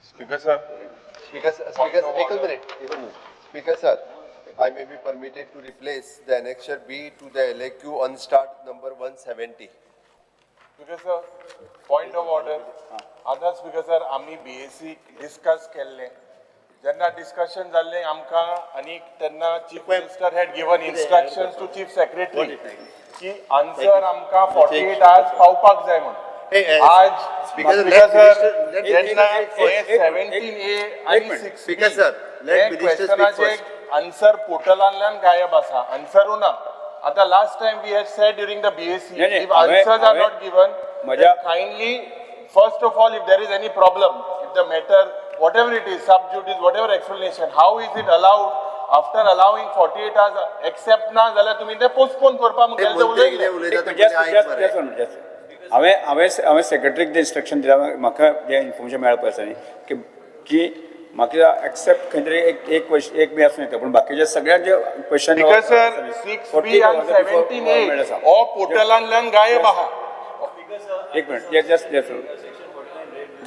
Speaker sir. Speaker, Speaker, एक minute. Speaker sir, I may be permitted to replace the annexure B to the LAQ unstarred number 170. Speaker sir, point of order. आतां speaker sir, आमी BAC discuss केल्ले, जेन्ना discussion जाल्लें आमकां आनी तेन्ना Chief Minister had given instructions to Chief Secretary की answer आमकां 48 आवर्स पावपाक जाय म्हणून. आज Speaker sir, speaker let sir, minister- let जेन्ना minister speak first. हे 17A आनी minute. 6 Speaker sir, let minister speak first. Answer पोर्टलांतल्यान गायब आसा, आन्सरू ना. आतां last time we had said during the BAC, नाही, नाही, if answers are not given, kindly, first of all, if there is any problem, if the matter, whatever it is, sub judice, whatever explanation, how is it allowed after allowing 48 hours accept ना जाल्यार तुमी ते postpone करपा ते मुखेल ते मंत्री कितें उलयले. उलयता तें Just- पयलीं आयक just- मरे. just one minute, just. हांवें हांवें हांवें सेक्रेटरीक जें इन्स्ट्रक्शन दिलां, म्हाका जें इन्फॉर्मेशन मेळ्ळें पळय आसा न्ही की की म्हाका एक्सेप्ट खंय तरी एक एक क्वेश्चन एक बी आसूं येता, पूण बाकीचे सगळ्यांचे question Speaker sir, 6B and 17A हो पोर्टलांतल्यान गायब आहा. एक minute, just just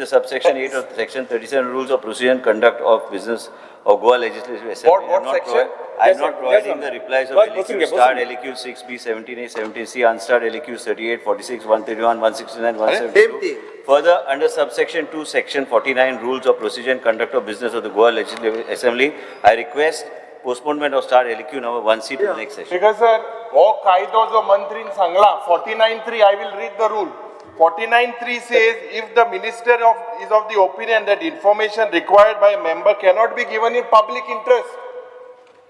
The subsection 8 of section 37 Rules of Procedure and Conduct of Business of Goa Legislative Assembly. What section? I am Yes, not sir. Yes, providing sir. the replies of Bas, LAQ, बसून घे, starred बसून घे. LAQ 6B, 17A, 17C, unstarred LAQ 38, 46, 131, 169, 172. Same thing. Further, under subsection 2, section 49 Rules of Procedure and Conduct of Business of the Goa Legislative Assembly, I request postponement of starred LAQ number 1C to the next session. Speaker sir, हो कायदो जो मंत्रीन सांगला 49(3), I will read the rule. 49(3) says if the minister of is of the opinion that information required by a member cannot be given in public interest.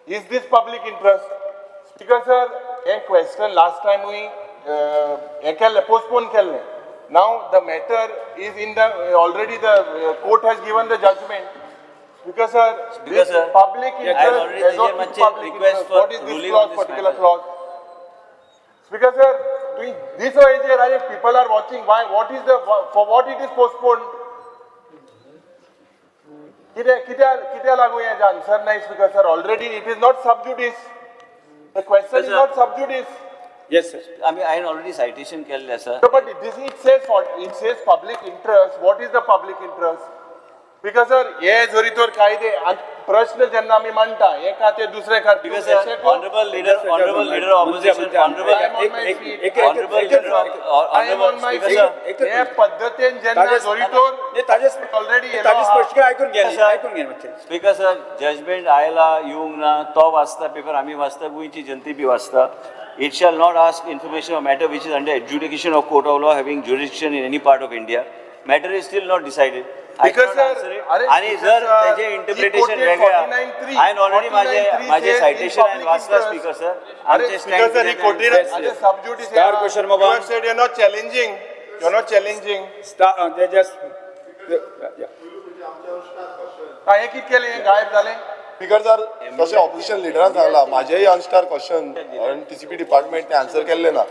Is this public interest? Speaker sir, hey question last टायमूय हें केल्लें, postpone केल्लें. Now the matter is in the already the court has given the judgment. Speaker sir, Speaker this sir, public I interest already does not तेजेर mean मातशें public request interest. for What is this ruling clause, on this particular matter. clause? Speaker sir, doing this way, people are watching. Why? What is the for what it is postponed? कित्या कित्या कित्या लागू हें answer नाही Speaker sir. Already it is not sub judice. The question is Sir. not sub judice. Yes sir. I mean, I already citation केल्लें आसा. No, but this it says for it says public interest. What is the public interest? Because sir, हे जरी तर कायदे आनी प्रश्न जेन्ना आमी मांडटा हे खातीर दुसरे खातीर Because sir, honorable leader, honorable leader of opposition, honorable, I am on my feet. honorable leader of, I am on honorable my speaker feet. sir. हे पद्दतीन जेन्ना जरी तर ताजे already ताजे स्पश्टीकरण आयकून घे Sir. आयकून घे मातशें. स्पीकर सर, जजमेंट आयला येवंक ना, तो वाचता पेपर, आमी वाचता, गोंयची जनते बी वाचता. It shall not ask information of matter which is under adjudication of court of law having jurisdiction in any part of India. Matter is still not decided. Speaker sir, अरे आणि speaker जर sir, तेजें he interpretation quoted वेगळें 49(3). हांवें already माझे 49(3) माझे says in citation हांवें public वाचला interest. Speaker sir. अरे आमचे speaker sir, he stand quoted Yes, as a yes. sub judice. Star question, You Baba. have said you're not challenging. You're not challenging. Star just हा, हे कित केलें? हे गायब जालें? स्पीकर सर, तशें ऑपोजिशन लिडरान सांगला, म्हाजेय अनस्टार क्वेश्चन टीसीपी डिपार्टमेंट ते आन्सर केल्ले ना.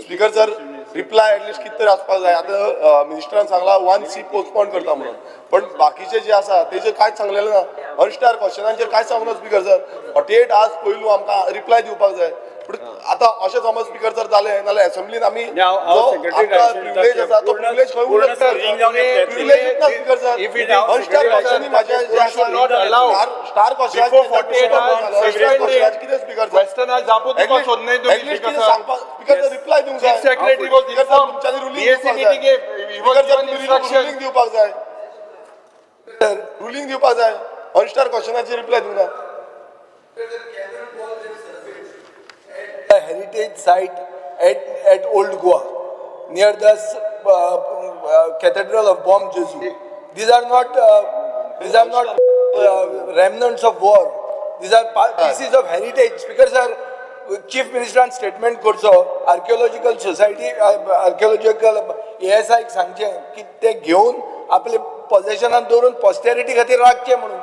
स्पीकर सर, रिप्लाय एटलिस्ट कितें तरी आसपाक जाय. आतां मिनिस्टरान सांगला 1C postpone करता म्हणून, पण बाकीचे जे आसा तेजेर कांयच सांगलेलें ना. अनस्टार क्वेश्चनांचेर कांयच सांगना स्पीकर सर. 48 आवर्स पयलू आमकां रिप्लाय दिवपाक जाय. पूण आतां अशें समज स्पीकर सर जालें नाल्यार एसेंब्लीन आमी नाही, हांव- हांव जो secretary आमकां डायरेक्शन प्रिविलेज आसा तो पूर्ण- प्रिविलेज खंय पूर्ण उरता? screening जावन येतलें. प्रिविलेज ना speaker sir. If it is- unstar question म्हाजे जे We should not allow. Star question Before 48 hours, कितें स्पीकर सर? Question आज जापो तुका सोदनाय तुम्ही at least speaker कितें सर. सांगपाक स्पीकर सर रिप्लाय दिवंक जाय. Chief Secretary was speaker sir, informed. तुमच्यांनी रुलींग BSc दिवपाक meeting जाय. he was speaker sir, given तुमी instruction. रुलींग दिवपाक जाय, रुलींग दिवपाक जाय. अनस्टार क्वेश्चनाचेर रिप्लाय दिवंक ना. A heritage site at Old Goa, near the Cathedral of Bom Jesu. These are not remnants of war. These are pieces of heritage. Speaker sir, chief मिनिस्टरान statement करचो, archaeological society, archaeological एएसआयक सांगचें की ते घेवन आपले पॉझेशनान दवरून पॉस्टेरिटी खातीर राखचें म्हणून.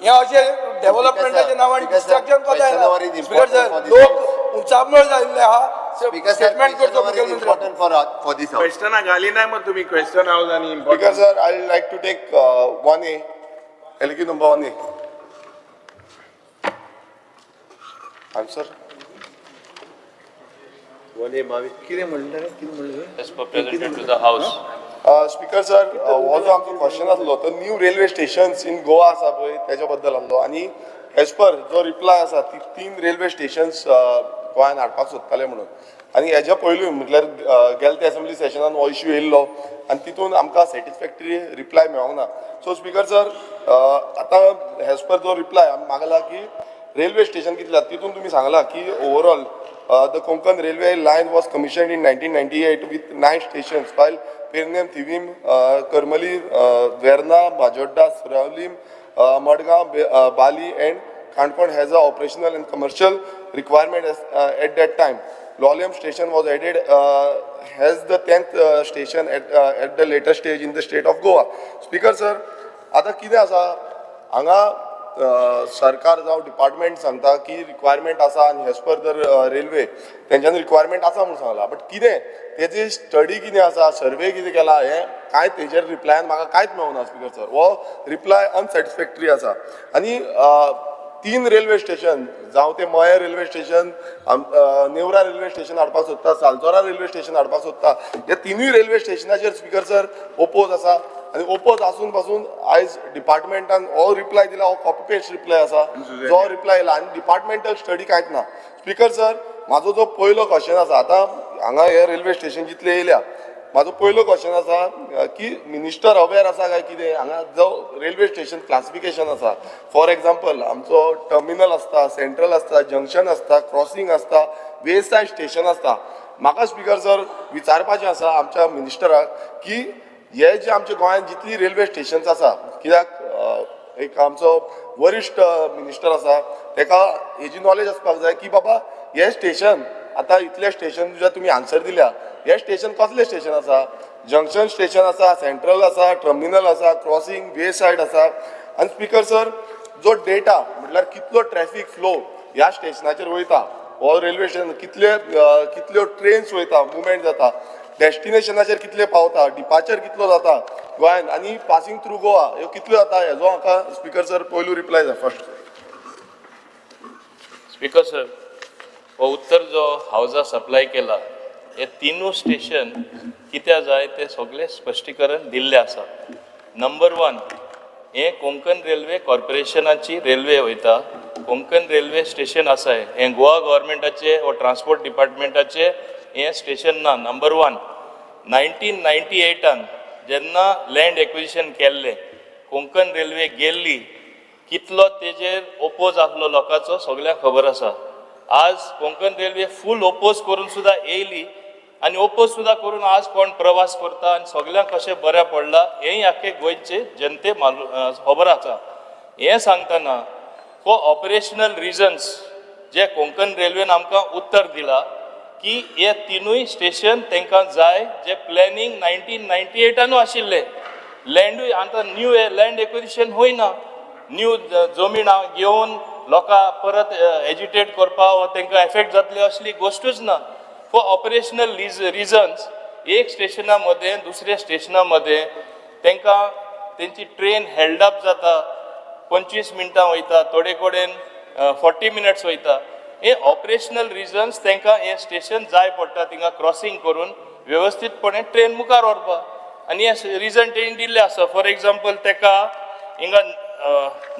हें अशें डेव्हलपमेंटाच्या नांवान डिस्ट्रक्शन कोता येना. स्पीकर सर, लोक उंचामळ जाल्ले आहा. स्पीकर सर, स्टेटमेंट करचो मुखेलमंत्र्यान. Important for this house. क्वेश्चनां घाली नाय मग तुम्ही क्वेश्चन हाऊस आणि Speaker sir, I like to take 1A, LQ number 1A. Answer. As per presented to the House. Speaker sir, हो जो आमचो क्वेश्चन आसलो तो new railway stations in Goa आसा पळय तेच्या बद्दल आसलो आनी एज पर जो रिप्लाय आसा ती तीन रेल्वे स्टेशन्स गोंयान हाडपाक सोदताले म्हणून. आनी हेज्या पयलूय म्हटल्यार गेले ते असेंब्ली सेशनान हो इश्यू येयल्लो आनी तितून आमकां सॅटिस्फॅक्टरी रिप्लाय मेळोंक ना. सो स्पीकर सर, आतां एज पर जो रिप्लाय आमी मागला की रेल्वे स्टेशन कितले आसा तितून तुमी सांगला की overall the Konkan railway line was commissioned in 1998 with 9 stations, while Pernem, Thivim, Karmali, Verna, Majorda, Seraulim, Madgaon, Bali and Canacona has a operational and commercial requirement at that time. Loliem station was added as the 10th station at the later stage in the state of Goa. Speaker sir, आता कितें आसा हांगा, सरकार जावं department सांगता की requirement आसा आनी एज पर the railway तेंच्यांनी रिक्वायरमेंट आसा म्हूण सांगला, बट कितें तेजी स्टडी कितें आसा, सर्वे कितें केला, हें कांय तेजेर रिप्लायान म्हाका कांयच मेळूंक स्पीकर सर. हो रिप्लाय अनसॅटिस्फॅक्टरी आसा. आनी तीन रेल्वे स्टेशन, जावं ते Mayem railway station, Neura railway station हाडपाक सोदता, सालजोरा रेल्वे स्टेशन हाडपाक सोदता, ह्या तिनूय रेल्वे स्टेशनाचेर स्पीकर सर ओपोज आसा. आनी ओपोज आसून पासून आयज डिपार्टमेंटान हो रिप्लाय दिला, हो कॉपी पेस्ट रिप्लाय आसा जो रिप्लाय येयला आनी डिपार्टमेंटल स्टडी कांयच ना. स्पीकर सर, म्हाजो जो पयलो क्वेश्चन आसा, आतां हांगा हे रेल्वे स्टेशन जितले येयल्या, म्हाजो पयलो क्वेश्चन आसा की मिनिस्टर अवेर आसा काय कितें हांगा जो रेल्वे स्टेशन क्लासिफिकेशन आसा, फॉर एग्जाम्पल आमचो टर्मिनल आसता, सेंट्रल आसता, जंक्शन आसता, क्रॉसिंग आसता, वे सायड स्टेशन आसता. म्हाका स्पीकर सर विचारपाचें आसा आमच्या मिनिस्टराक की हे जे आमच्या गोंयांत जितली रेल्वे स्टेशन्स आसा, कित्याक एक आमचो वरिश्ठ मिनिस्टर आसा, तेका हेजी नॉलेज आसपाक जाय की बाबा हे स्टेशन आतां इतले स्टेशन जे तुमी आन्सर दिल्या, हे स्टेशन कसले स्टेशन आसा? जंक्शन स्टेशन आसा, सेंट्रल आसा, टर्मिनल आसा, क्रॉसिंग, वे सायड आसा? आनी स्पीकर सर, जो डेटा म्हटल्यार कितलो ट्रॅफीक फ्लो ह्या स्टेशनाचेर वयता, हो रेल्वे स्टेशन कितले कितल्यो ट्रेन्स वयता, मुवमेंट जाता, डेस्टिनेशनाचेर कितले पावता, डिपार्चर कितलो जाता गोंयान आनी पासिंग थ्रू गोवा ह्यो कितल्यो जाता, हेजो म्हाका स्पीकर सर पयलू रिप्लाय जाय फर्स्ट. स्पीकर सर, हो उत्तर जो हावजा सप्लाय केला, हे तिनूय स्टेशन कित्याक जाय ते सगळे स्पश्टीकरण दिल्लें आसा. नंबर वन, हे कोंकण रेल्वे कॉर्पोरेशनाची रेल्वे वयता, कोंकण रेल्वे स्टेशन आसा, हें गोवा गव्हर्मेंटाचे वा ट्रान्सपोर्ट डिपार्टमेंटाचे हें स्टेशन ना. नंबर वन, 1998आन जेन्ना लँड एक्विजिशन केल्लें, कोंकण रेल्वे गेल्ली, कितलो तेजेर ओपोज आहलो लोकांचो सगळ्यांक खबर आसा. आज कोंकण रेल्वे फूल ओपोज करून सुद्दां येयली आनी ओपोज सुद्दां करून आज कोण प्रवास करता आनी सगळ्यांक कशें बरें पडलां हेंय आख्खे गोंयचे जनते मालू खबर आसा. हें सांगतना फॉर ऑपरेशनल रिजन्स जे कोंकण रेल्वेन आमकां उत्तर दिलां की हे तिनूय स्टेशन तांकां जाय, जे प्लॅनिंग 1998आनूय आशिल्लें. लँडूय आतां न्यू लँड एक्विजिशन होयना, न्यू जमीन घेवन लोकां परत एजिटेट करपा वा तांकां एफेक्ट जातले असली गोश्टूच ना. फॉर ऑपरेशनल रिजन्स एक स्टेशना मदें दुसऱ्या स्टेशना मदें तांकां तेंची ट्रेन हेल्ड अप जाता, 25 मिनटां वयता, थोडे कडेन 40 मिनट्स वयता. हे ऑपरेशनल रिजन्स तांकां हें स्टेशन जाय पडटा, थिंगा क्रॉसिंग करून वेवस्थीतपणे ट्रेन मुखार व्हरपाक. आनी हे रिजन तेणी दिल्लें आसा. फॉर एग्जाम्पल, ताका हिंगा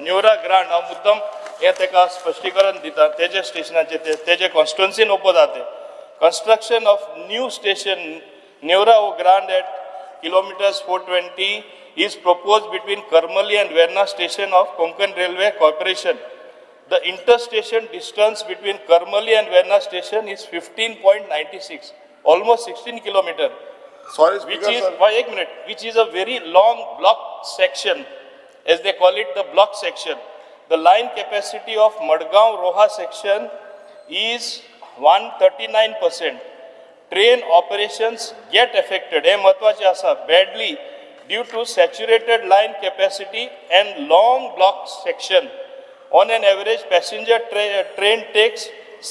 न्योरा ग्रांड, हांव मुद्दम हें ताका स्पश्टीकरण दिता, तेजे स्टेशनाचेर तेजे कॉन्स्टिट्युन्सीन ओपोज आहा तें. Construction of new station Neora o Grande at kilometers 420 is proposed between Karmali and Verna station of Konkan Railway Corporation. The interstation distance between Karmali and Verna station is 15.96, almost 16 kilometer, sorry which speaker is, sir. Why, एक minute, which is a very long block section, as they call it, the block section. The line capacity of Madgaon Roha section is 139%. Train operations get affected, हे म्हत्वाचें आसा, badly due to saturated line capacity and long block section. On an average, passenger train takes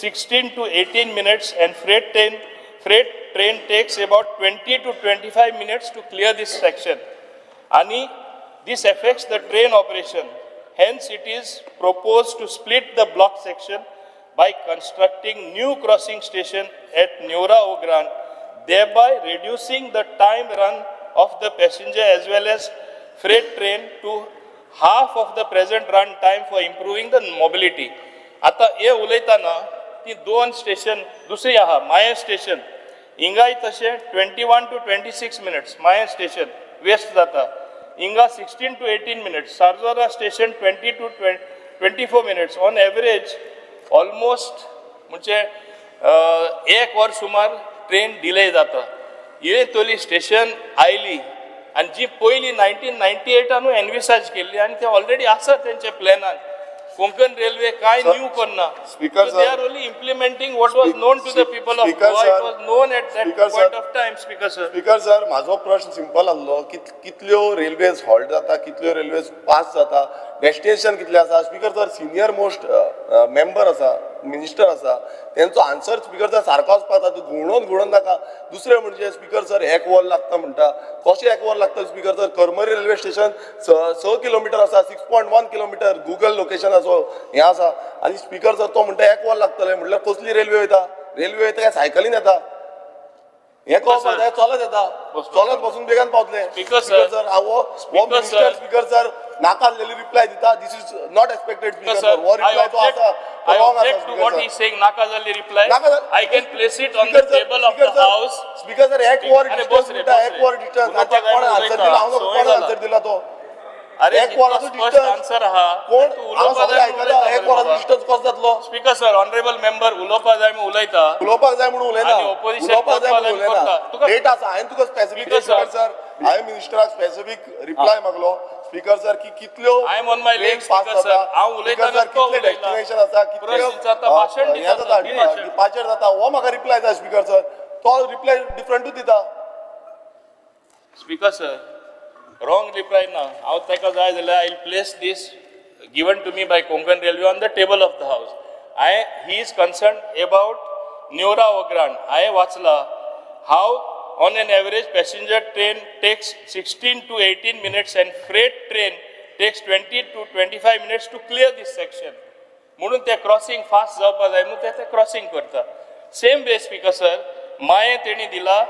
16 to 18 minutes and freight train takes about 20 to 25 minutes to clear this section. आणि this affects the train operation. Hence, it is proposed to split the block section by constructing new crossing station at Neora Ogran, thereby reducing the time run of the passenger as well as freight train to half of the present run time for improving the mobility. आता हे उलयतना ती दोन station दुसरी आहा, माया station, हिंगाय तशें 21 to 26 minutes Mayem station waste जाता. हिंगा 16 to 18 minutes, Sarjora station 20 to 24 minutes on average. Almost म्हणजे एक वर सुमार ट्रेन डिले जाता. हे तोली स्टेशन आयली आनी जी पयली 1998आनूय एनविसाज केल्ली आनी ते ऑलरेडी आसा तेंच्या प्लॅनान. कोंकण रेल्वे काय Sir, new करना. Speaker, They sir. Are only implementing what was known to the people of Speaker, Goa. It sir. Was known at that Speaker, point sir. Of time, speaker sir. Speaker sir, म्हाजो प्रश्न simple आसलो की कितल्यो railways halt जाता, कितल्यो railways pass जाता, destination कितले आसा. Speaker sir, senior most member आसा, मिनिस्टर आसा, तेंचो आन्सर स्पीकर सर सारको वचपाक जाय. तूं घुंवडोवन घुंवडोवन नाका. दुसरें म्हणजे स्पीकर सर, एक वर लागता म्हणटा, कशें एक वर लागता speaker sir? Karmali railway station 6 kilometre आसा, 6.1 kilometre Google लोकेशनाचो हें आसा. आनी स्पीकर सर, तो म्हणटा एक वर लागतलें म्हटल्यार कसली रेल्वे वयता? रेल्वे वयता काय सायकलीन येता हें कळपाक जाय. चलत येता, चलत बसून बेगान पावतले. Speaker, sir. Sir, हो हो Speaker, minister sir. Speaker sir, नाका आसलेली रिप्लाय दिता. This is not expected, speaker sir, sir. हो I reply जो object, आसा I तो रॉंग आसा. object to what he speaker is saying, नाका जाल्ली reply. नाका जाल्ली- I can place it on the table of the house. Speaker sir, एक वर अरे डिस्टन्स बस रे, म्हणटा, बस एक रे. वर डिस्टन्स. उलोवपाक कोण जाय आन्सर उलयता. दिला? हांव संवय कोण जाला. आन्सर दिला तो? अरे, एक वराचो स्पश्ट डिस्टन्स. आन्सर आहा. कोण तूं हांगा उलोवपाक सगळें जाय आयकला. म्हणून एक उलयता वराचो बाबा. डिस्टन्स कसो जातलो? स्पीकर सर, ऑनरेबल मेंबर उलोवपाक जाय म्हणून उलयता. उलोवपाक जाय म्हणून उलयना. आनी opposition उलोवपाक जाय म्हणून करपाक उलयना. करता. तुका- डेट आसा. हांवें तुका specific, Speaker, sir. Speaker sir, हांवें मिनिस्टराक स्पेसिफीक रिप्लाय मागलो स्पीकर सर, की कितल्यो I am on my train legs, pass Speaker, sir. जाता. हांव स्पीकर उलयतना सर, तो कितले उलयला. डेस्टिनेशन आसा, प्रश्न कितल्यो विचारता, भाशण हें दिता, जाता, sir, भाशण. डिपार्चर जाता, हो म्हाका रिप्लाय जाय स्पीकर सर. तो रिप्लाय डिफरंटूच दिता. स्पीकर सर, रॉंग रिप्लाय ना. हांव ताका जाय जाल्यार I place this given to me by Konkan Railway on the table of the house. I he is concern about Neora Wagrand. हांवें वाचला how on an average passenger train takes 16 to 18 minutes and freight train takes 20 to 25 minutes to clear this section. म्हणून ते crossing fast जावपा जाय म्हणून ते ते crossing करता. सेम वे स्पीकर सर, माये तेणी दिला,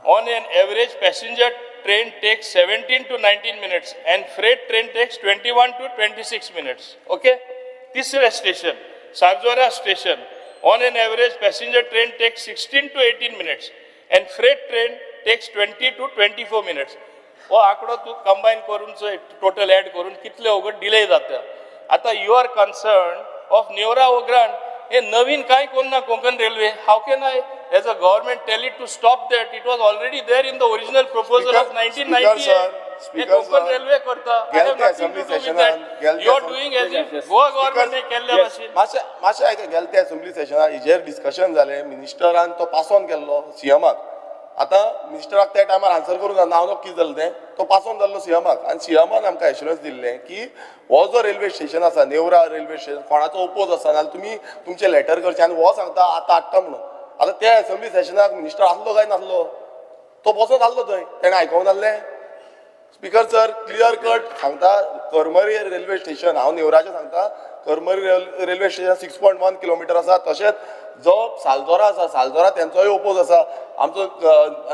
on an average passenger train takes 17 to 19 minutes and freight train takes 21 to 26 minutes. Okay, तिसरे station, Sarjora station, on an average passenger train takes 16 to 18 minutes and freight train takes 20 to 24 minutes. हो आंकडो तूं combine करून total add करून कितले वगत delay जाता. आतां you are concern of Neora Wagrand. हे नवीन काय कोण ना Konkan railway. How can I as a government tell it to stop that? It was already there in the original proposal of Speaker, 1998. sir, Speaker, Konkan sir, railway करता. गेलते assembly session-आन, गेलते you are assembly- doing as if Goa government केल्ल्या भाशेन. मातशें मातशें आयका. गेले ते assembly सेशनार हेजेर डिस्कशन जालें. मिनिस्टरान तो पास ऑन केल्लो सीएमाक. आतां मिनिस्टराक त्या टायमार आन्सर करूंक जायना. हांव कितें जालें तें, तो पास ऑन जाल्लो सीएमाक आनी सीएमान आमकां एश्युरन्स दिल्लें की हो जो रेल्वे स्टेशन आसा, नेवरा रेल्वे स्टेशन, कोणाचो ओपोज आसा नाल्यार तुमी तुमचें लेटर करचें. आनी हो सांगता आतां हाडटा म्हणून. आतां त्या असेंब्ली सेशनाक मिनिस्टर आसलो काय नासलो? तो बसोन आसलो थंय, तेणें आयकोंक नासलें? स्पीकर सर, क्लियर कट सांगता, करमरी रेल्वे स्टेशन, हांव नेवराचें सांगता, करमरी railway station 6.1 kilometre आसा. तशेंच जो सालदोरा आसा, सालदोरा तेंचोय ओपोज आसा, आमचो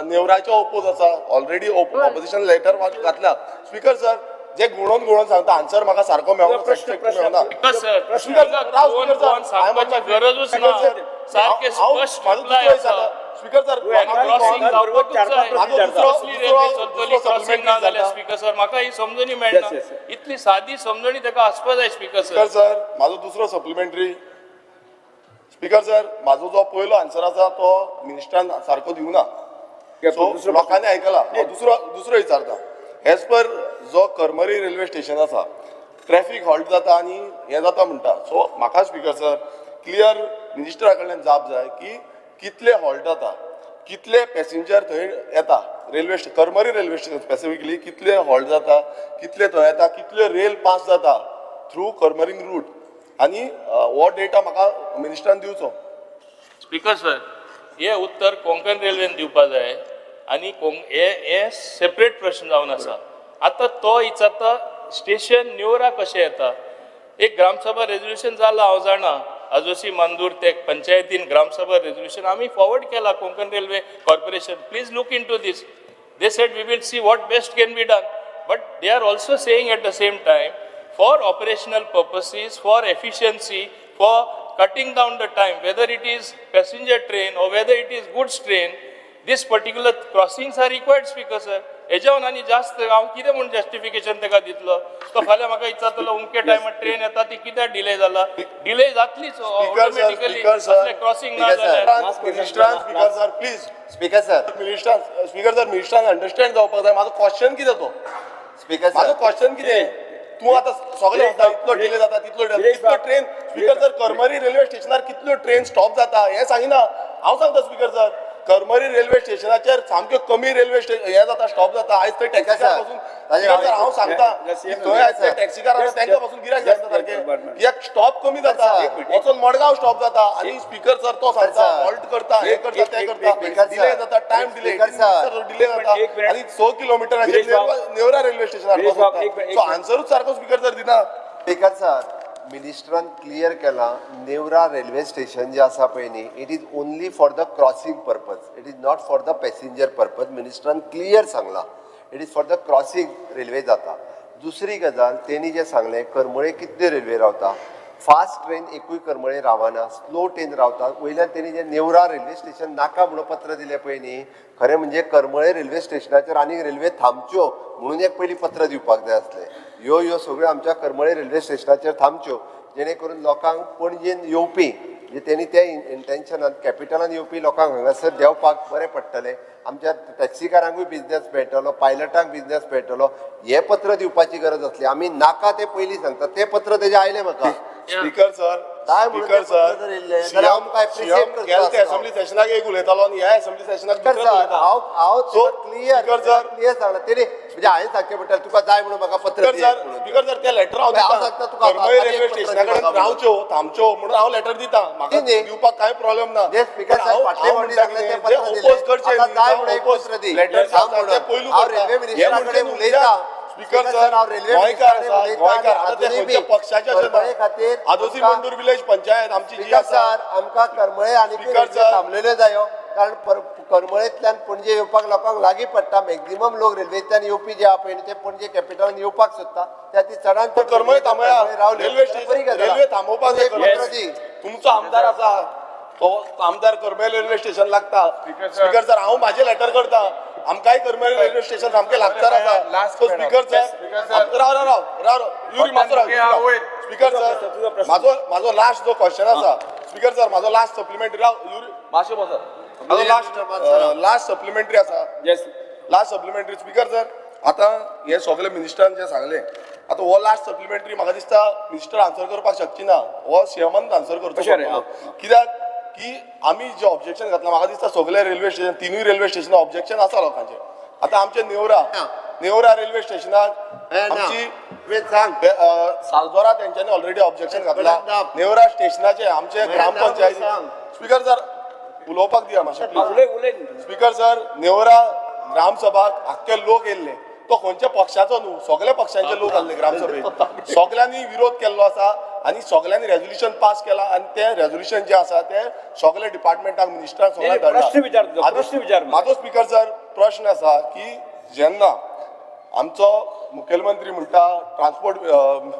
नेवराचो ओपोज आसा. ऑलरेडी ऑपोजिशन लेटर घातला. स्पीकर सर, जे घुंवडोवन घुंवडोवन सांगता, आन्सर म्हाका सारको मेळना, प्रश्न- मेळना. स्पीकर सर, स्पीकर सर, राव, गोवन स्पीकर सर, गोवन सांगपाची गरजूच ना. सारखे स्पश्ट रिप्लाय आसा. स्पीकर सर, क्रॉसिंग जावपाकूच चार पाच जाय. प्रश्न विचारता. कसली रेल्वे चलतली दुसरो क्रॉसिंग ना supplementary जाल्यार? जाता. स्पीकर सर, म्हाका ही समजणी मेळना. Yes, yes, sir. इतली सादी समजणी ताका आसपा जाय स्पीकर स्पीकर सर. सर, म्हाजो दुसरो सप्लिमेंटरी. स्पीकर सर, म्हाजो जो पयलो आन्सर आसा तो मिनिस्टरान सारको दिवना. सो दुसरो लोकांनी आयकला. हांव दुसरो दुसरो विचारता. एज पर जो करमरी रेल्वे स्टेशन आसा, ट्रॅफिक हॉल्ट जाता आनी हें जाता म्हणटा. सो म्हाका स्पीकर सर, क्लियर मिनिस्टरा कडल्यान जाप जाय की कितले हॉल्ट जाता, कितले पॅसेंजर थंय येता railway Karmari railway station specifically, कितले हॉल्ट जाता, कितले थंय येता, कितल्यो रेल पास जाता थ्रू करमरींग रूट, आनी हो डेटा म्हाका मिनिस्टरान दिवचो. स्पीकर सर, हे उत्तर कोंकण रेल्वेन दिवपा जाय आनी हे हे सेपरेट प्रश्न जावन आसा. आतां तो विचारता स्टेशन नेवरा कशें येता. एक ग्रामसभा रेजोल्युशन जाला, हांव जाणा, आजोसी मांदूर ते पंचायतीन ग्रामसभा रेजोल्युशन आमी फॉरवर्ड केला Konkan railway corporation, please look into this. They said we will see what best can be done, but they are also saying at the same time for operational purposes, for efficiency, for cutting down the time, whether it is passenger train or whether it is goods train, this particular crossings are required. Speaker sir, हेज्यावन आनी जास्त हांव कितें म्हूण justification ताका दितलो? तो फाल्यां म्हाका विचारतलो अमके टायमार ट्रेन येता ती कित्याक डिले जाला? डिले जातलीच speaker sir, automatically speaker sir, असले क्रॉसिंग ना स्पीकर सर, जाल्यार. मिनिस्टरान, speaker sir, please. Speaker sir, मिनिस्टरान, speaker sir, मिनिस्टरान अंडरस्टँड जावपाक जाय म्हाजो क्वेश्चन कितें तो. स्पीकर म्हाजो सर, क्वेश्चन कितें, तूं आतां सगळें सांगता इतलो डिले जाता तितलो delay, कितलो train, speaker sir, Karmari railway स्टेशनार कितल्यो ट्रेन स्टॉप जाता हें सांगिना. हांव सांगता स्पीकर सर, करमरी रेल्वे स्टेशनाचेर सामक्यो कमी रेल्वे हें जाता, स्टॉप जाता. आयज थंय टॅक्सीकार पासून, स्पीकर सर, हांव सांगता की थंय आयज ते टॅक्सीकार आसा तांकां पासून गिरायक जायना सारकें, कित्याक स्टॉप कमी जाता, वचून मडगांव स्टॉप जाता. आनी स्पीकर सर तो सांगता हॉल्ट करता, हें करता, तें करता, डिले जाता, टायम डिले, डिले जाता आनी 6 किलोमिटराचेर नेवरा रेल्वे स्टेशनार सो आन्सरूच सारको स्पीकर सर दिना. स्पीकर सर, मिनिस्टरान क्लियर केला, नेवरा रेल्वे स्टेशन जे आसा पळय न्ही, it is only for the crossing purpose, it is not for the passenger purpose. मिनिस्टरान clear सांगला, it is for the crossing railway जाता. दुसरी गजाल तेणी जें सांगलें, करमळे कितल्यो रेल्वे रावता, फास्ट ट्रेन एकूय करमळे रावना, स्लो ट्रेन रावता. वयल्यान तेणी जें नेवरा रेल्वे स्टेशन नाका म्हणून पत्र दिलें पळय न्ही, खरें म्हणजे करमळे रेल्वे स्टेशनाचेर आनीक रेल्वे थांबच्यो म्हणून एक पयलीं पत्र दिवपाक जाय आसलें. ह्यो ह्यो सगळ्यो आमच्या करमळे रेल्वे स्टेशनाचेर थांबच्यो, जेणे करून लोकांक पणजेन येवपी, म्हणजे तेणी त्या इंटेन्शनान कॅपिटलान येवपी लोकांक हांगासर देंवपाक बरें पडटलें, आमच्या टॅक्सीकारांकूय बिजनेस मेळटलो, पायलटांक बिजनेस मेळटलो. हें पत्र दिवपाची गरज आसली. आमी नाका तें पयलीं सांगता, तें पत्र तेजें आयलें म्हाका. स्पीकर सर, काय म्हणून स्पीकर ते पत्र सर, जर येयल्लें जाल्यार आमकां appreciate करचो गेले ते आसलो. असेंब्ली सेशनाक एक उलयतालो आनी ह्या असेंब्ली सेशनाक स्पीकर दुसरें सर, उलयता. हांव हांव So, clear speaker sir, clear सांगला तेणी, म्हणजे हांवें सांगचें पडटलें तुका जाय म्हणून म्हाका पत्र स्पीकर दी सर, म्हणून. स्पीकर सर, ते लेटर हांव हांव दिता. सांगता तुका, करमळी आतां रेल्वे एक पत्र स्टेशना कडेन दी म्हाका. रावच्यो, थांबच्यो म्हणून हांव लेटर दिता, म्हाका दी न्ही. दिवपाक कांय प्रॉब्लेम ना. जे स्पीकर पण साहेब हांव फाटले हांव फावटी म्हणटा सांगलें कितें, तें पत्र जे दिलें. ओपोज करचे आतां न्ही, जाय म्हणून एक ओपोज पत्र दी. लेटर सांग आसा ते म्हणून. पयलू हांव करता. रेल्वे हे मिनिस्टरा म्हणजे कडेन न्हू, उलयता. स्पीकर स्पीकर सर, हांव रेल्वे गोंयकार मिनिस्टरा आसा, कडेन गोंयकार उलयता आतां ते आनी खंयच्या पक्षाचे करमळे खातीर आदोसी आमकां- मंदूर विलेज पंचायत आमची जी स्पीकर आसा, सर, आमकां करमळे आनी स्पीकर सर. थांबलेल्यो जायो, कारण करमळेंतल्यान पणजे येवपाक लोकांक लागीं पडटा. मॅक्झिमम लोक रेल्वेंतल्यान येवपी जे आहा पळय न्ही, ते पणजे कॅपिटलान येवपाक सोदता, त्या खातीर चडांत चड करमळे थांबया, रावल्यो रेल्वे जाल्यार बरी स्टेशन गजाल. रेल्वे थांबोवपाक जाय एक पत्र करमळे. दी. तुमचो आमदार आसा तो आमदार करमळे रेल्वे स्टेशन लागता. Speaker sir. स्पीकर सर, हांव म्हाजें लेटर करता, आमकांय करमळे रेल्वे स्टेशन सामकें लागसार आसा. Last so speaker sir, speaker sir. राव राव राव राव राव युरी मातसो राव, युरी राव. वयर. स्पीकर सर, म्हाजो म्हाजो लास्ट जो क्वेश्चन आसा, स्पीकर सर, म्हाजो लास्ट सप्लिमेंटरी, राव युरी मातशें बसा, म्हाजो लास्ट लास्ट सप्लिमेंटरी आसा. Yes. Last supplementary speaker sir, आतां हे सगळे मिनिस्टरान जे सांगलें, आतां हो लास्ट सप्लिमेंटरी म्हाका दिसता मिनिस्टर आन्सर करपाक शकची ना, हो सीएमान आन्सर करचो अशें रे, पडटलो. कित्याक की आमी जे ऑब्जेक्शन घातलां, म्हाका दिसता सगळे रेल्वे स्टेशन, तिनूय रेल्वे स्टेशनां ऑब्जेक्शन आसा लोकांचें. आतां आमचे नेवरा, नेवरा रेल्वे स्टेशनाक हे ना. आमची तुवें सांग. सालदोरा तेंच्यांनी ऑलरेडी ऑब्जेक्शन घातला. ना. नेवरा स्टेशनाचे आमचे ना, ग्रामपंचायती. सांग. स्पीकर सर, उलोवपाक दिया मातशें प्लीज. उलय उलय. स्पीकर सर, नेवरा ग्रामसभाक आख्खे लोक येयल्ले, तो खंयच्या पक्षाचो न्हू, सगल्या पक्षांचे लोक आसले ग्रामसभेक, सगल्यांनी विरोध केल्लो आसा आनी सगल्यांनी रेजोल्युशन पास केला आनी तें रेजोल्युशन जें आसा तें सगल्या डिपार्टमेंटाक, मिनिस्टरांक सगळ्यांक नाही, धाडला. प्रश्न विचार तुजो, प्रश्न विचार म्हाका. म्हाजो स्पीकर सर प्रश्न आसा की जेन्ना आमचो मुखेलमंत्री म्हणटा, ट्रान्सपोर्ट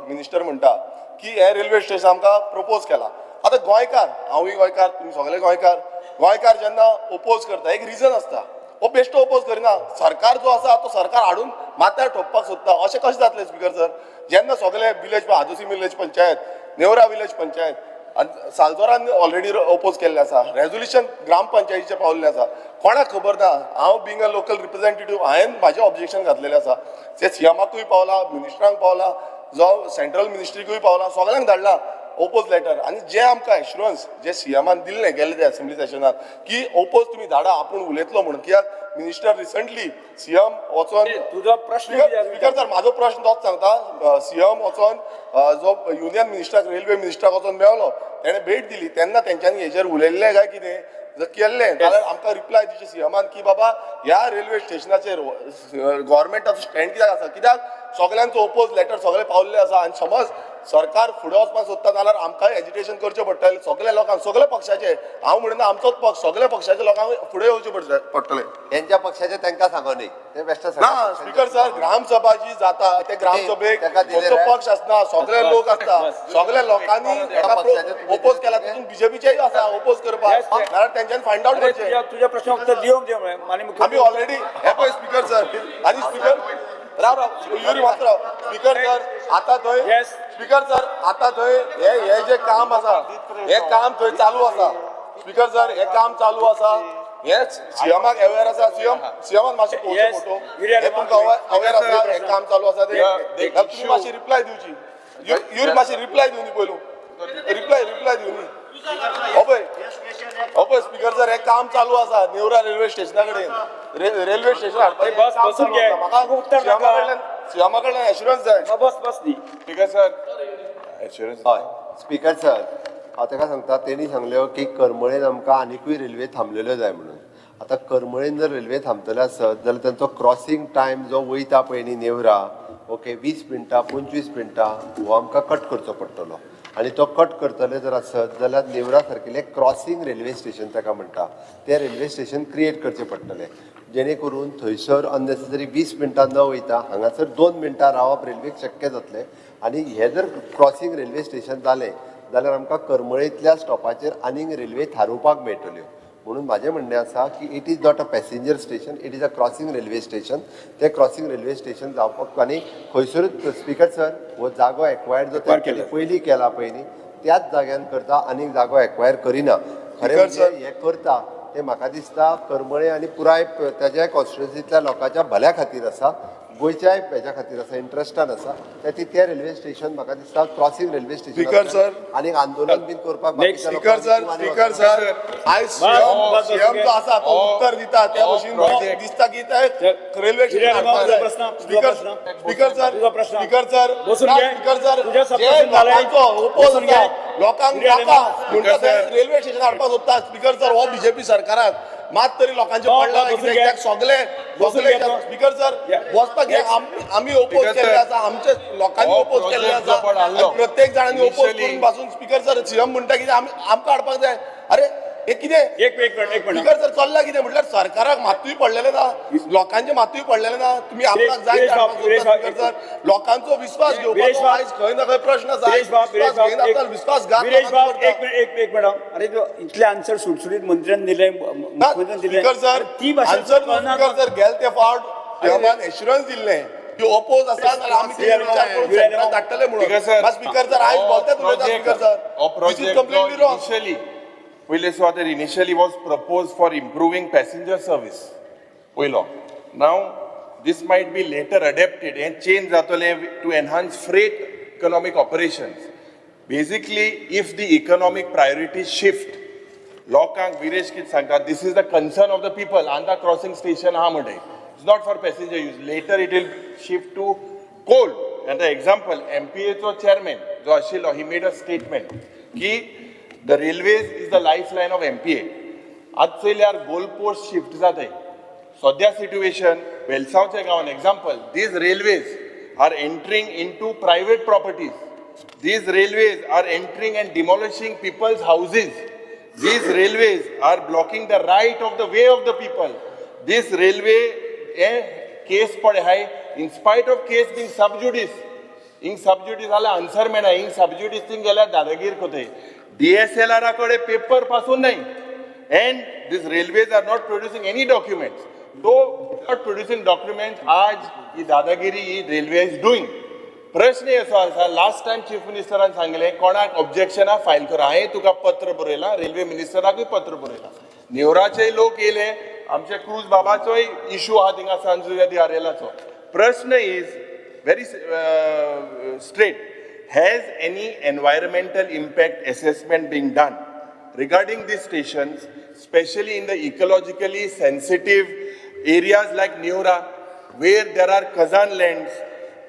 मिनिस्टर म्हणटा की हें रेल्वे स्टेशन आमकां प्रपोज केला, आतां गोंयकार, हांवूय गोंयकार, तुमी सगळे गोंयकार, गोंयकार जेन्ना ओपोज करता एक रिजन आसता, हो बेश्टो ओपोज करिना. सरकार जो आसा तो सरकार हाडून माथ्यार ठोकपाक सोदता, अशें कशें जातलें स्पीकर सर? जेन्ना सगळे village, Adossim village panchayat, Neora village panchayat आनी सालजोरान ऑलरेडी ओपोज केल्लें आसा, रेजोल्युशन ग्रामपंचायतीचें पावल्लें आसा, कोणाक खबर ना. हांव बींग अ लोकल रिप्रेझेंटेटीव हांवें म्हाजें ऑब्जेक्शन घातलेलें आसा, तें सीएमाकूय पावला, मिनिस्टरांक पावला, जावं सेंट्रल मिनिस्ट्रीकूय पावला, सगळ्यांक धाडला. ओपोज लेटर आनी जे आमकां एश्युरन्स जे सीएमान दिल्लें गेल्ले ते असेंब्ली सेशनात की ओपोज तुमी धाडा, आपूण उलयतलो म्हणून, कित्याक मिनिस्टर रिसंटली सीएम वचोन तुजो प्रश्न कितें आसा? स्पीकर सर, म्हाजो प्रश्न तोच सांगता. सीएम वचोन जो युनियन मिनिस्टराक, रेल्वे मिनिस्टराक वचोन मेळ्ळो, तेणें भेट दिली, तेन्ना तेंच्यांनी हेजेर उलयल्लें काय कितें जर केल्लें जाल्यार आमकां रिप्लाय दिवचें सीएमान की बाबा ह्या रेल्वे स्टेशनाचेर गव्हर्मेंटाचो स्टँड कित्याक आसा, कित्याक सगल्यांचो ओपोज लेटर सगळे पावल्ले आसा आनी समज सरकार फुडें वचपाक सोदता जाल्यार आमकांय एजिटेशन करचें पडटलें सगल्या लोकांक, सगल्या पक्षाचे. हांव म्हणिना आमचोच पक्ष, सगल्या पक्षाच्या लोकांक फुडें येवचें पडटलें. तेंच्या पक्षाचे तांकां सांगो न्ही, ते बेश्टे. ना स्पीकर सर, ग्रामसभा जी जाता ते ग्रामसभेक ताका दिलें खंयचो रे? पक्ष आसना, सगळे लोक आसता, सगल्या लोकांनी एका पक्षाचे तुमी ओपोज केला, तितून बीजेपीचेय आसा ओपोज करपाक, Yes, yes. जाल्यार तेंच्यानी फायंड आवट अरे, करचें. तुज्या प्रश्नाक उत्तर दिवंक दी मरे. माननीय आमी मुख्यमंत्री. ऑलरेडी हे पळय स्पीकर सर, आनी स्पीकर राव राव युरी मात राव स्पीकर सर, आता थंय स्पीकर सर, आता थंय हे हे जे काम आसा, हे काम थंय चालू आसा. स्पीकर सर, हे काम चालू आसा, हे सीएमाक अवेर आसा. सीएम, सीएमान मातशें पळोवचें फोटो, हे तुमकां अवेर आसा, हे काम चालू आसा ते. तुमी मातशी रिप्लाय दिवची. युरी, मातशी रिप्लाय दिवनी पयलू, रिप्लाय दिवनी. हो पळय, हो पळय स्पीकर सर, हे काम चालू आसा नेवरा रेल्वे स्टेशना कडेन रेल्वे स्टेशन हाडपाचें बस, काम बसून चालू घे. आसा. म्हाका उत्तर सीएमा नाका. कडल्यान, सीएमा कडल्यान एश्युरन्स जाय. बस बस न्ही. Speaker sir, assurance. हय स्पीकर सर, हांव ताका सांगता, तेणी सांगल्यो की करमळेन आमकां आनिकूय रेल्वे थांबलेल्यो जाय म्हणून. आतां करमळेन जर रेल्वे थांबतले आसत जाल्यार तेंचो क्रॉसींग टायम जो वयता पळय न्ही नेवरा, ओके, 20 मिनटां, 25 मिनटां, हो आमकां कट करचो पडटलो. आनी तो कट करतले जर आसत जाल्यार नेवरा सारकिल्लें क्रॉसींग रेल्वे स्टेशन ताका म्हणटा, तें रेल्वे स्टेशन क्रिएट करचें पडटलें, जेणे करून थंयसर अननेसेसरी 20 मिनटां न वयता हांगासर 2 मिनटां रावप रेल्वेक शक्य जातलें. आनी हें जर क्रॉसींग रेल्वे स्टेशन जालें जाल्यार आमकां करमळेंतल्या स्टॉपाचेर आनीक रेल्वे थारोवपाक मेळटल्यो. म्हणून म्हाजें म्हणणें आसा की it is not a passenger station, it is a crossing railway station. तें क्रॉसींग रेल्वे स्टेशन जावपाक आनी खंयसरूच स्पीकर सर, हो जागो एक्वायर्ड जो केला. पयलीं केला पळय न्ही, त्याच जाग्यान करता, आनीक जागो एक्वायर करिना. खरें Speaker म्हणजे sir. हें करता तें म्हाका दिसता करमळे आनी पुराय ताज्या कॉन्स्टिट्युन्सींतल्या लोकांच्या भल्या खातीर आसा, गोंयच्याय हेज्या खातीर आसा, इंट्रस्टान आसा. त्या ती तें रेल्वे स्टेशन म्हाका दिसता crossing railway station. Speaker sir. आनी आंदोलन बीन करपाक Next. बाकीच्या स्पीकर सर, लोकांनी आनी स्पीकर सर, आयज सीएम बस, बस, सीएम जो आसा तो उत्तर दिता त्या भशेन project. दिसता की ते रेल्वे स्टेशन तुझा हाडपाक जाय. प्रश्न, तुझा स्पीकर प्रश्न. स्पीकर सर, तुझा प्रश्न. स्पीकर सर, बसून ना, घे. स्पीकर सर, तुझ्या जे सबप्रश्न झालाय. लोकांचो ओपोज बसून घे. आसा, लोकांक तुझ्या नाका म्हणटा स्पीकर ते सर. रेल्वे स्टेशन हाडपाक सोदता. स्पीकर सर, हो बीजेपी सरकाराक मात तरी लोकांचे हो, पडला बसून कित्याक घे. कित्याक सगळे बसून सगळे घे तो. स्पीकर सर, बसपाक घे. आमी ओपोज स्पीकर केल्ले सर, आसा, आमचे लोकांनी हो ओपोज केल्ले project जो आसा पण हाडलो. आनी प्रत्येक जाणांनी ओपोज Initially- करून पासून स्पीकर सर, सीएम म्हणटा कितें आमी आमकां हाडपाक जाय. अरे, हे कितें? एक एक मिनिट, एक मिनिट. स्पीकर सर, चल्ला कितें म्हटल्यार सरकाराक मातूय पडलेलें ना, लोकांचें मातूय पडलेलें ना. तुम्ही आपणाक जाय ते विरेश बाब, हाडपाक विरेश सोदता. बाब, स्पीकर सर, लोकांचो विश्वास विरेश घेवपाचो बाब, आयज खंय ना खंय प्रश्न आसा. आयज विरेश बाब, विरेश विश्वास बाब, घेयनासतना विश्वासघात विरेश बाब, लोकांचो एक करता. मिनिट, एक एक मिनिट. अरे, तो इतले आन्सर सुटसुटीत मंत्र्यान दिले, मुख्यमंत्र्यान दिले. स्पीकर सर, ती भाशा आन्सर कळना. स्पीकर सर, गेले ते फावट सीएमान एश्युरन्स दिल्लें की ओपोज आसा जाल्यार आमी ते विचार करून सेंटराक धाडटले म्हणून. स्पीकर सर, मात स्पीकर सर, आयज बोलतेच उलयता स्पीकर सर, हो this is project completely wrong. Initially पयले सुवातेर initially was propose for improving passenger service पयलो. Now this might be later adapted, हें चेंज जातलें to enhance freight economic operations. Basically, if the economic priority shift, लोकांक विरेश कितें सांगता, this is the concern of the people. Andha crossing station आहा म्हणटे, it's not for passenger use, later it will shift to coal. आतां example, एमपीएचो chairman जो आशिल्लो, he made a statement की the railways is the life line of MPA. आज चोयल्यार goal post shift जाताय. सद्या situation वेलसांवच्या गांवान example, these railways are entering into private properties. These railways are entering and demolishing people's houses. These railways are blocking the right of the way of the people. This railway case पडे हाय, in spite of case being sub judice. हिंग सब ज्युडीस जाल्यार answer मेळना. हिंग सब ज्युडीस thing गेल्यार दादागीर कोताय. डीएसएलआरा कडेन paper पासून नाही and these railways are not producing any documents. Though not producing documents, आज ही दादागिरी ही रेल्वे is doing. प्रश्न असो आसा, लास्ट टायम चीफ मिनिस्टरान सांगलें कोणाक ऑब्जेक्शनां फायल कर. हांवें तुका पत्र बरयलां, रेल्वे मिनिस्टराकूय पत्र बरयलां. नेवराचे लोक येयले, आमचे क्रूज बाबाचोय इशू आहा थिंगा सांजुया दी आरेलाचो. प्रश्न is very straight. Has any environmental impact assessment being done regarding these stations, especially in the ecologically sensitive areas like Neora, where there are Kazan lands?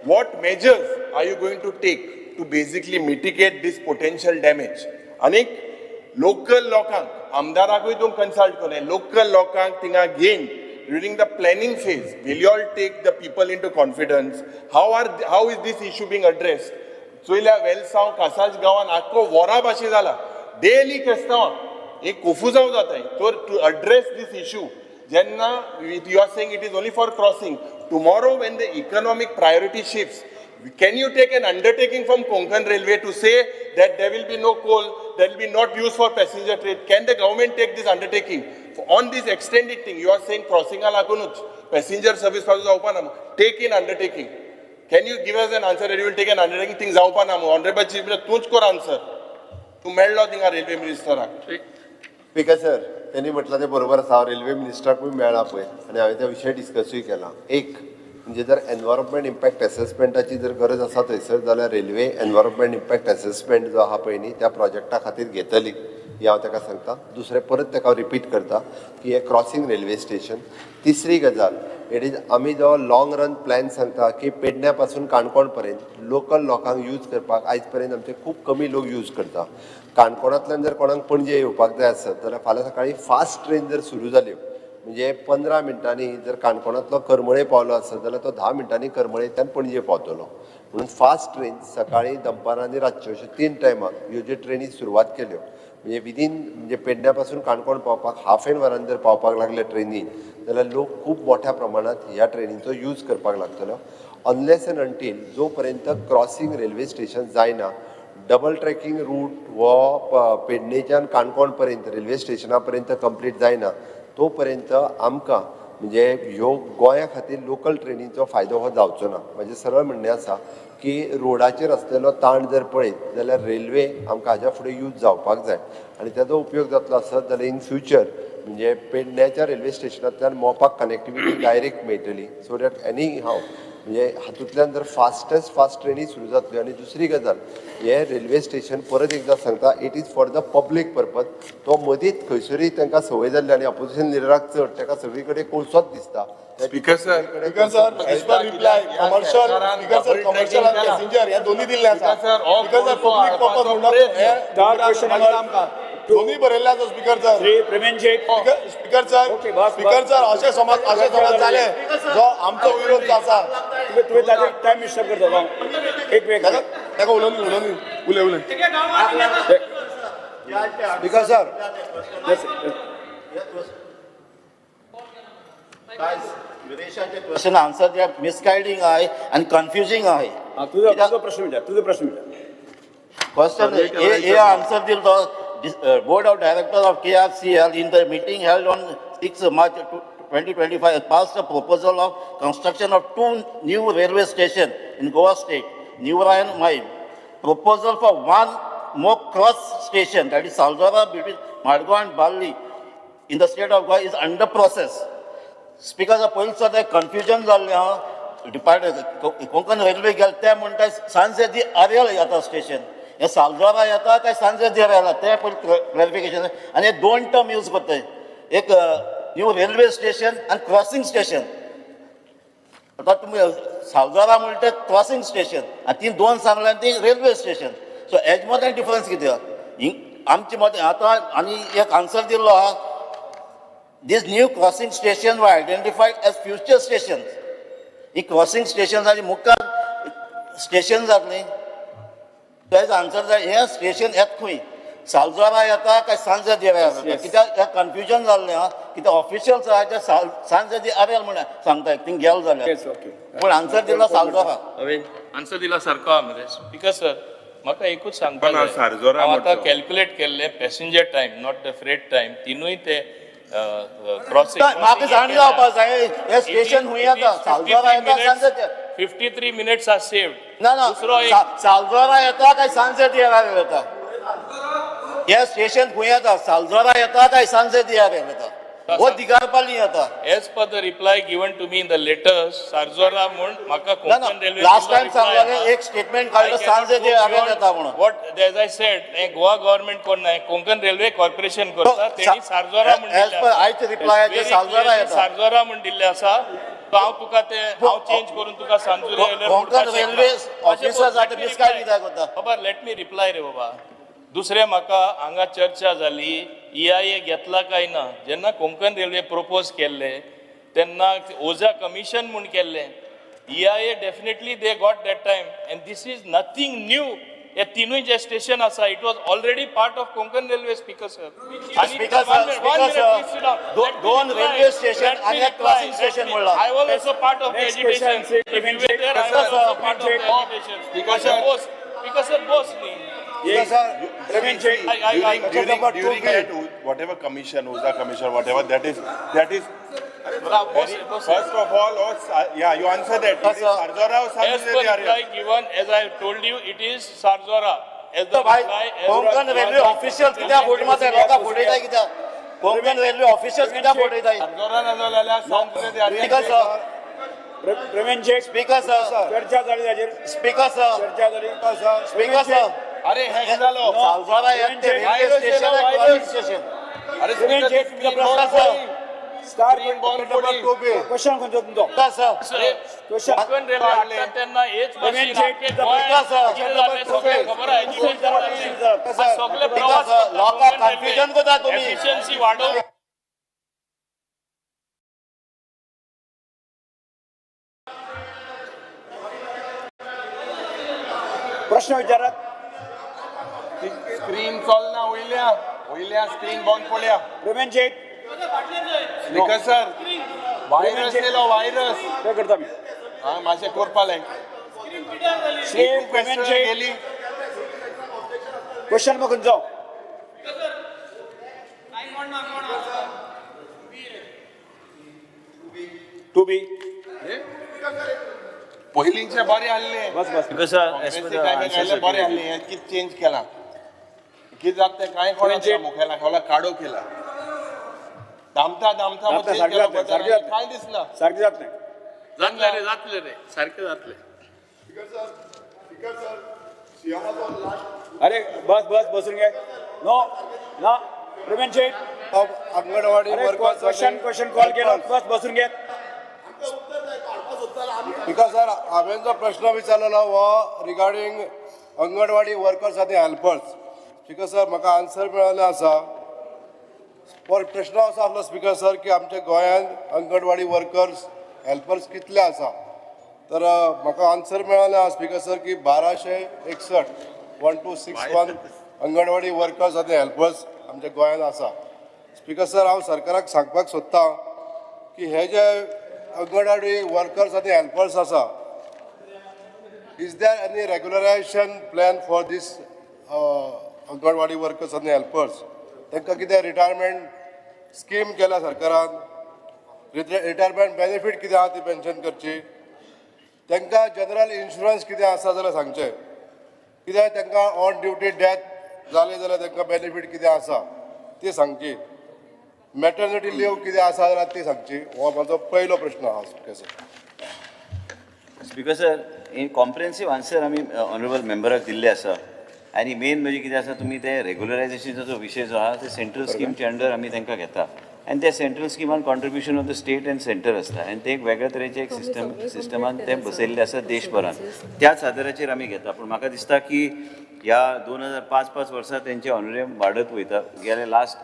What measures are you going to take to basically mitigate this potential damage? आनीक local लोकांक, आमदाराकूय तूं consult करूं, local लोकांक थिंगा घेवन during the planning phase, will you all take the people into confidence? How is this issue being addressed? चोयल्या वेलसांव कासाज गांवान आख्खो वोरा भाशे जाला, डेली केस्तांवां एक कोफुजांव जाताय. तर टू अड्रेस these issue, जेन्ना you are saying it is only for crossing, tomorrow when the economic priority shifts, can you take an undertaking from Konkan Railway to say that there will be no coal, that will be not used for passenger trade? Can the government take this undertaking? On this extended thing, you are saying crossing लागूनच passenger service पासून जावपा ना. Take an undertaking. Can you give us an answer that you will take an undertaking? Thing जावपा ना. Honorable Chief Minister, तूंच कर answer. तूं मेळ्ळो थिंगा रेल्वे मिनिस्टराक. स्पीकर सर, त्यांनी म्हटलं ते बरोबर आसा. हांव रेल्वे मिनिस्टराकूय मेळ्ळा पळय आनी हांवें त्या विशय डिस्कसूय केला. एक म्हणजे जर एनवायरमेंट इम्पॅक्ट एसेसमेंटाची जर गरज आसा थंयसर जाल्यार रेल्वे एनवायरमेंट इम्पॅक्ट एसेसमेंट जो आहा पळय न्ही, त्या प्रोजेक्टा खातीर घेतली हें हांव ताका सांगता. दुसरें, परत ताका हांव रिपीट करता की हें क्रॉसींग रेल्वे स्टेशन. तिसरी गजाल, it is आमी जो लाँग रन प्लॅन सांगता की पेडण्या पासून काणकोण पर्यंत लोकल लोकांक यूज करपाक, आयज पर्यंत आमचे खूब कमी लोक यूज करता. काणकोणांतल्यान जर कोणाक पणजे येवपाक जाय आसत जाल्यार फाल्यां सकाळीं फास्ट ट्रेन जर सुरू जाल्यो, म्हणजे 15 मिनटांनी जर काणकोणांतलो करमळे पावलो आसत जाल्यार तो 10 मिनटांनी करमळेंतल्यान पणजे पावतलो. म्हणून फास्ट ट्रेन सकाळी, दनपारां आनी रातच्यो अश्यो तीन टायमाक ह्यो ज्यो ट्रेनी सुरवात केल्यो, म्हणजे विदीन, म्हणजे पेडण्या पासून काणकोण पावपाक हाफ एन वरान जर पावपाक लागले ट्रेनीन जाल्यार लोक खूब मोठ्या प्रमाणात ह्या ट्रेनीचो यूज करपाक लागतलो. अनलेस एंड अंटील जो पर्यंत क्रॉसींग रेल्वे स्टेशन जायना, डबल ट्रॅकिंग रूट हो पेडणेच्यान काणकोण पर्यंत रेल्वे स्टेशना पर्यंत कंप्लीट जायना, तो पर्यंत आमकां म्हणजे ह्यो गोंया खातीर लोकल ट्रेनीचो फायदो हो जावचो ना. म्हाजें सरळ म्हणणें आसा की रोडाचेर आसलेलो ताण जर पळयत जाल्यार रेल्वे आमकां हाज्या फुडें यूज जावपाक जाय आनी ताजो उपयोग जातलो आसत जाल्यार इन फ्युचर म्हणजे पेडण्याच्या रेल्वे स्टेशनांतल्यान मोपाक कनेक्टिविटी डायरेक्ट मेळटली, सो that any हाव म्हणजे हातूंतल्यान जर फास्टेस्ट फास्ट ट्रेनी सुरू जातल्यो. आनी दुसरी गजाल, हे रेल्वे स्टेशन परत एकदां सांगता, it is for the public purpose. तो मदींच खंयसरूय तांकां संवय जाल्ली आनी ऑपोजिशन लिडराक चड ताका सगळी कडेन कोळसोच दिसता. Speaker sir. Speaker sir, as per reply, commercial, speaker sir, commercial आनी पॅसेंजर हे दोन्ही दिल्ले आसा. स्पीकर सर, हो स्पीकर सर, पब्लीक पर्पज म्हणून हे Third question number आमकां दोन्ही बरयल्ले आसा स्पीकर सर. श्री प्रवीण शेट. स्पीकर सर, Okay, बस, स्पीकर बस. सर, अशें समज जालें जो आमचो विरोध जो आसा तुवें तुवें ताजे टायम डिस्टर्ब करता हांव. एक वेळ ताका ताका उलोवनी उलोवनी उलय उलय. Speaker sir. Yes. Question answer जे मिसगायडींग आहे आणि कन्फ्युजिंग आहे. तुजो तुजो प्रश्न विचार, तुजो प्रश्न विचार. क्वेश्चन हे आन्सर दिलो तो Board of Director of KRCL in the meeting held on 6 March 2025 passed a proposal of construction of two new railway station in Goa state, Neora and Mahim. Proposal for one more cross station, that is Saldora, between Margao and Balli in the state of Goa is under process. Speaker, पयलीं सुद्दां confusion जाल्लें आहा. Department Konkan railway गेले ते म्हणटा सांजे दी आरेल येता station. हे सालजोरा येता काय सांजे दी आरेल, ते पयलीं क्लॅरिफिकेशन. आनी हे दोन टर्म यूज करताय, एक न्यू रेल्वे स्टेशन आनी क्रॉसिंग स्टेशन. आतां तुमी सालजोरा म्हणटा क्रॉसिंग स्टेशन आनी ती दोन सांगल्या ती रेल्वे स्टेशन. सो हेज मदें डिफरन्स कितें आहा आमचे मदें आतां? आनी एक आन्सर दिल्लो आहा, these new crossing stations were identified as future stations. He crossing station आनी मुखार स्टेशन जातली. तेज आन्सर जाय, हें स्टेशन येत खंय, सालजोरा येता काय सांजे दी आरेल येता? कित्याक हें कन्फ्युजन जाल्लें आहा. कित्याक ऑफिशियल्स आहा ते सांजे दी आरेल म्हण सांगता थिंग गेल जाल्यार. Yes, okay. पूण आन्सर दिला सालजोरा. आन्सर दिला सारको आहा मरे. स्पीकर सर, म्हाका एकूच सांगपाक पण हांव जाय. सारजोरा हांव आतां म्हणटलो. कॅल्क्युलेट केल्ले passenger time, not the freight time. तिनूय ते क्रॉसिंग म्हाका जाण जावपा जाय, हे स्टेशन खंय येता, सालजोरा येता सांजे दी? 53 minutes are saved. ना ना. दुसरो एक सालजोरा येता काय सांजे दी आरेल येता? हे स्टेशन खंय येता, सालजोरा येता काय सांजे दी आरेल येता? हो दिगारपाली आता. As per the reply given to me in the letters, Sarzora म्हूण म्हाका ना ना कोंकण रेल्वे लास्ट टायम सांगलें एक स्टेटमेंट काडलं सांजे ते हांवें येता म्हणून. What as I said, हें गोवा गव्हर्नमेंट कोण नाही, कोंकण रेल्वे कॉर्पोरेशन करता, तेणी सारजोरा म्हूण As per आयचे रिप्लायाचे सारजोरा येता. सारजोरा म्हूण दिल्लें आसा. तो हांव तुका ते हांव चेंज करून तुका सांजुरे कोंकण रेल्वे ऑफिसर्स आतां मिसगायड कित्याक करता? बाबा, let me reply रे बाबा. दुसरें म्हाका हांगा चर्चा जाली ईआयए घेतला काय ना. जेन्ना कोंकण रेल्वे प्रपोज केल्ले तेन्ना ओझा कमिशन म्हूण केल्लें. EIA definitely they got that time, and this is nothing new. हे तिनूय जे स्टेशन आसा, it was already part of Konkan Railway, speaker sir. Speaker sir, speaker sir, दोन रेल्वे स्टेशन आणि एक crossing station म्हणला. I was also part of the Next question, agitation. Sir, If you were there, I Sir, was also part of the agitation. Speaker sir. Bose, speaker sir, Bose न्ही. Praveen Shet. During, during that, whatever commission, Oza commission, whatever, that is, first of all, or, yeah, you answer that. It is Sir. Sarzora or As per San Jose reply area? given, as I have told you, it is Sarzora. As the भाई reply, as Konkan railway officials कित्याक photo मारता लोकांक फटयता कित्याक? Konkan railway officials कित्याक फटयता? Sarzora ना जाल्यार San Jose area. Speaker sir, Praveen Shet. Speaker sir, चर्चा जाली ताजेर. स्पीकर सर, चर्चा जाली. स्पीकर सर, अरे हेक जालो. सालजोरा हे ते रेल्वे स्टेशन आहे, क्रॉसिंग स्टेशन. अरे प्रवीण स्पीकर, शेट, तुमचा स्क्रीन प्रश्न. बंद स्टार स्क्रीन बंद पडली. क्वेश्चन खंयचो तुमचो? Speaker sir, question. Konkan railway हाडटा तेन्ना हेच प्रवीण भाशेन शेट, आख्खे गोंयांत सर. कितें जालें सगळें खबर आहा, एज्युकेशन जालें. सगळे प्रवास सर, लोकांक confusion करता तुमी. एफिशियन्सी वाडोवंक. प्रश्न विचारात. स्क्रीन चलना वयल्या वयल्या स्क्रीन बंद पडल्या. प्रवीण शेट. स्पीकर सर, व्हायरस येयलो व्हायरस. ते करता मी. हा मातशें करपा लाय. श्री प्रवीण शेट. गेली. क्वेश्चन मग खंयचो? To be. पयलींचे बरें आहले. बस बस. Because sir, as per काँग्रेसी the टायमार answer आयले बरें circulated. आहले. हें कितें चेंज केलां, कितें जाता तें कांय कोणाक मुखेला खोला काडो केला. दामता दामता जाता, चेंज सारकें केलो जाता, सारकें बटन, जाता. कांय दिसना. सारकें जातलें. जातलें रे, जातलें रे, सारकें जातलें. अरे बस बस, बसून घे. नो ना प्रवीण शेट. अंगणवाडी अरे क्वेश्चन क्वेश्चन कॉल केलो, बस बसून घे. Because sir, हांवें जो प्रश्न विचारलेलो हो रिगार्डींग अंगणवाडी वर्कर्स आनी हेल्पर्स. स्पीकर सर, म्हाका आन्सर मेळिल्लो आसा. पर प्रश्न असो आसलो स्पीकर सर की आमच्या गोंयांत अंगणवाडी वर्कर्स हेल्पर्स कितले आसा. तर म्हाका आन्सर मेळिल्लो आसा स्पीकर सर की 1261, 1261 अंगणवाडी वर्कर्स आनी हेल्पर्स आमच्या गोंयांत आसा. स्पीकर सर, हांव सरकाराक सांगपाक सोदतां की हे जे अंगणवाडी वर्कर्स आनी हेल्पर्स आसा, is there any regularization plan for this anganwadi workers आनी हेल्पर्स? तांकां कितें रिटायरमेंट स्कीम केल्या सरकारान? रिटायरमेंट बेनिफीट कितें आहा ती पेन्शन करची? तांकां जनरल इन्शुरन्स कितें आसा जाल्यार सांगचें. कित्याक तांकां ऑन ड्युटी डेथ जाली जाल्यार तांकां बेनिफीट कितें आसा ती सांगची. मॅटर्निटी लीव कितें आसा जाल्यार ती सांगची. हो म्हाजो पयलो प्रश्न आहा speaker sir. Speaker sir, in comprehensive answer आमी ऑनरेबल मेंबराक दिल्ले आसा. आनी मेन म्हणजे कितें आसा, तुमी ते रेगुलरायझेशनाचो जो विशय जो आहा ते सेंट्रल स्किमच्या अंडर आमी तांकां घेता आनी त्या central स्किमान contribution of the state and centre आसता आनी ते एक वेगळ्या तरेचे एक सिस्टम सिस्टमान ते बसयल्ले आसा देशभरान. त्याच आदाराचेर आमी घेता. पूण म्हाका दिसता की ह्या 2005 पांच वर्सां तेंचे ऑनरेरियम वाडत वयता. गेले लास्ट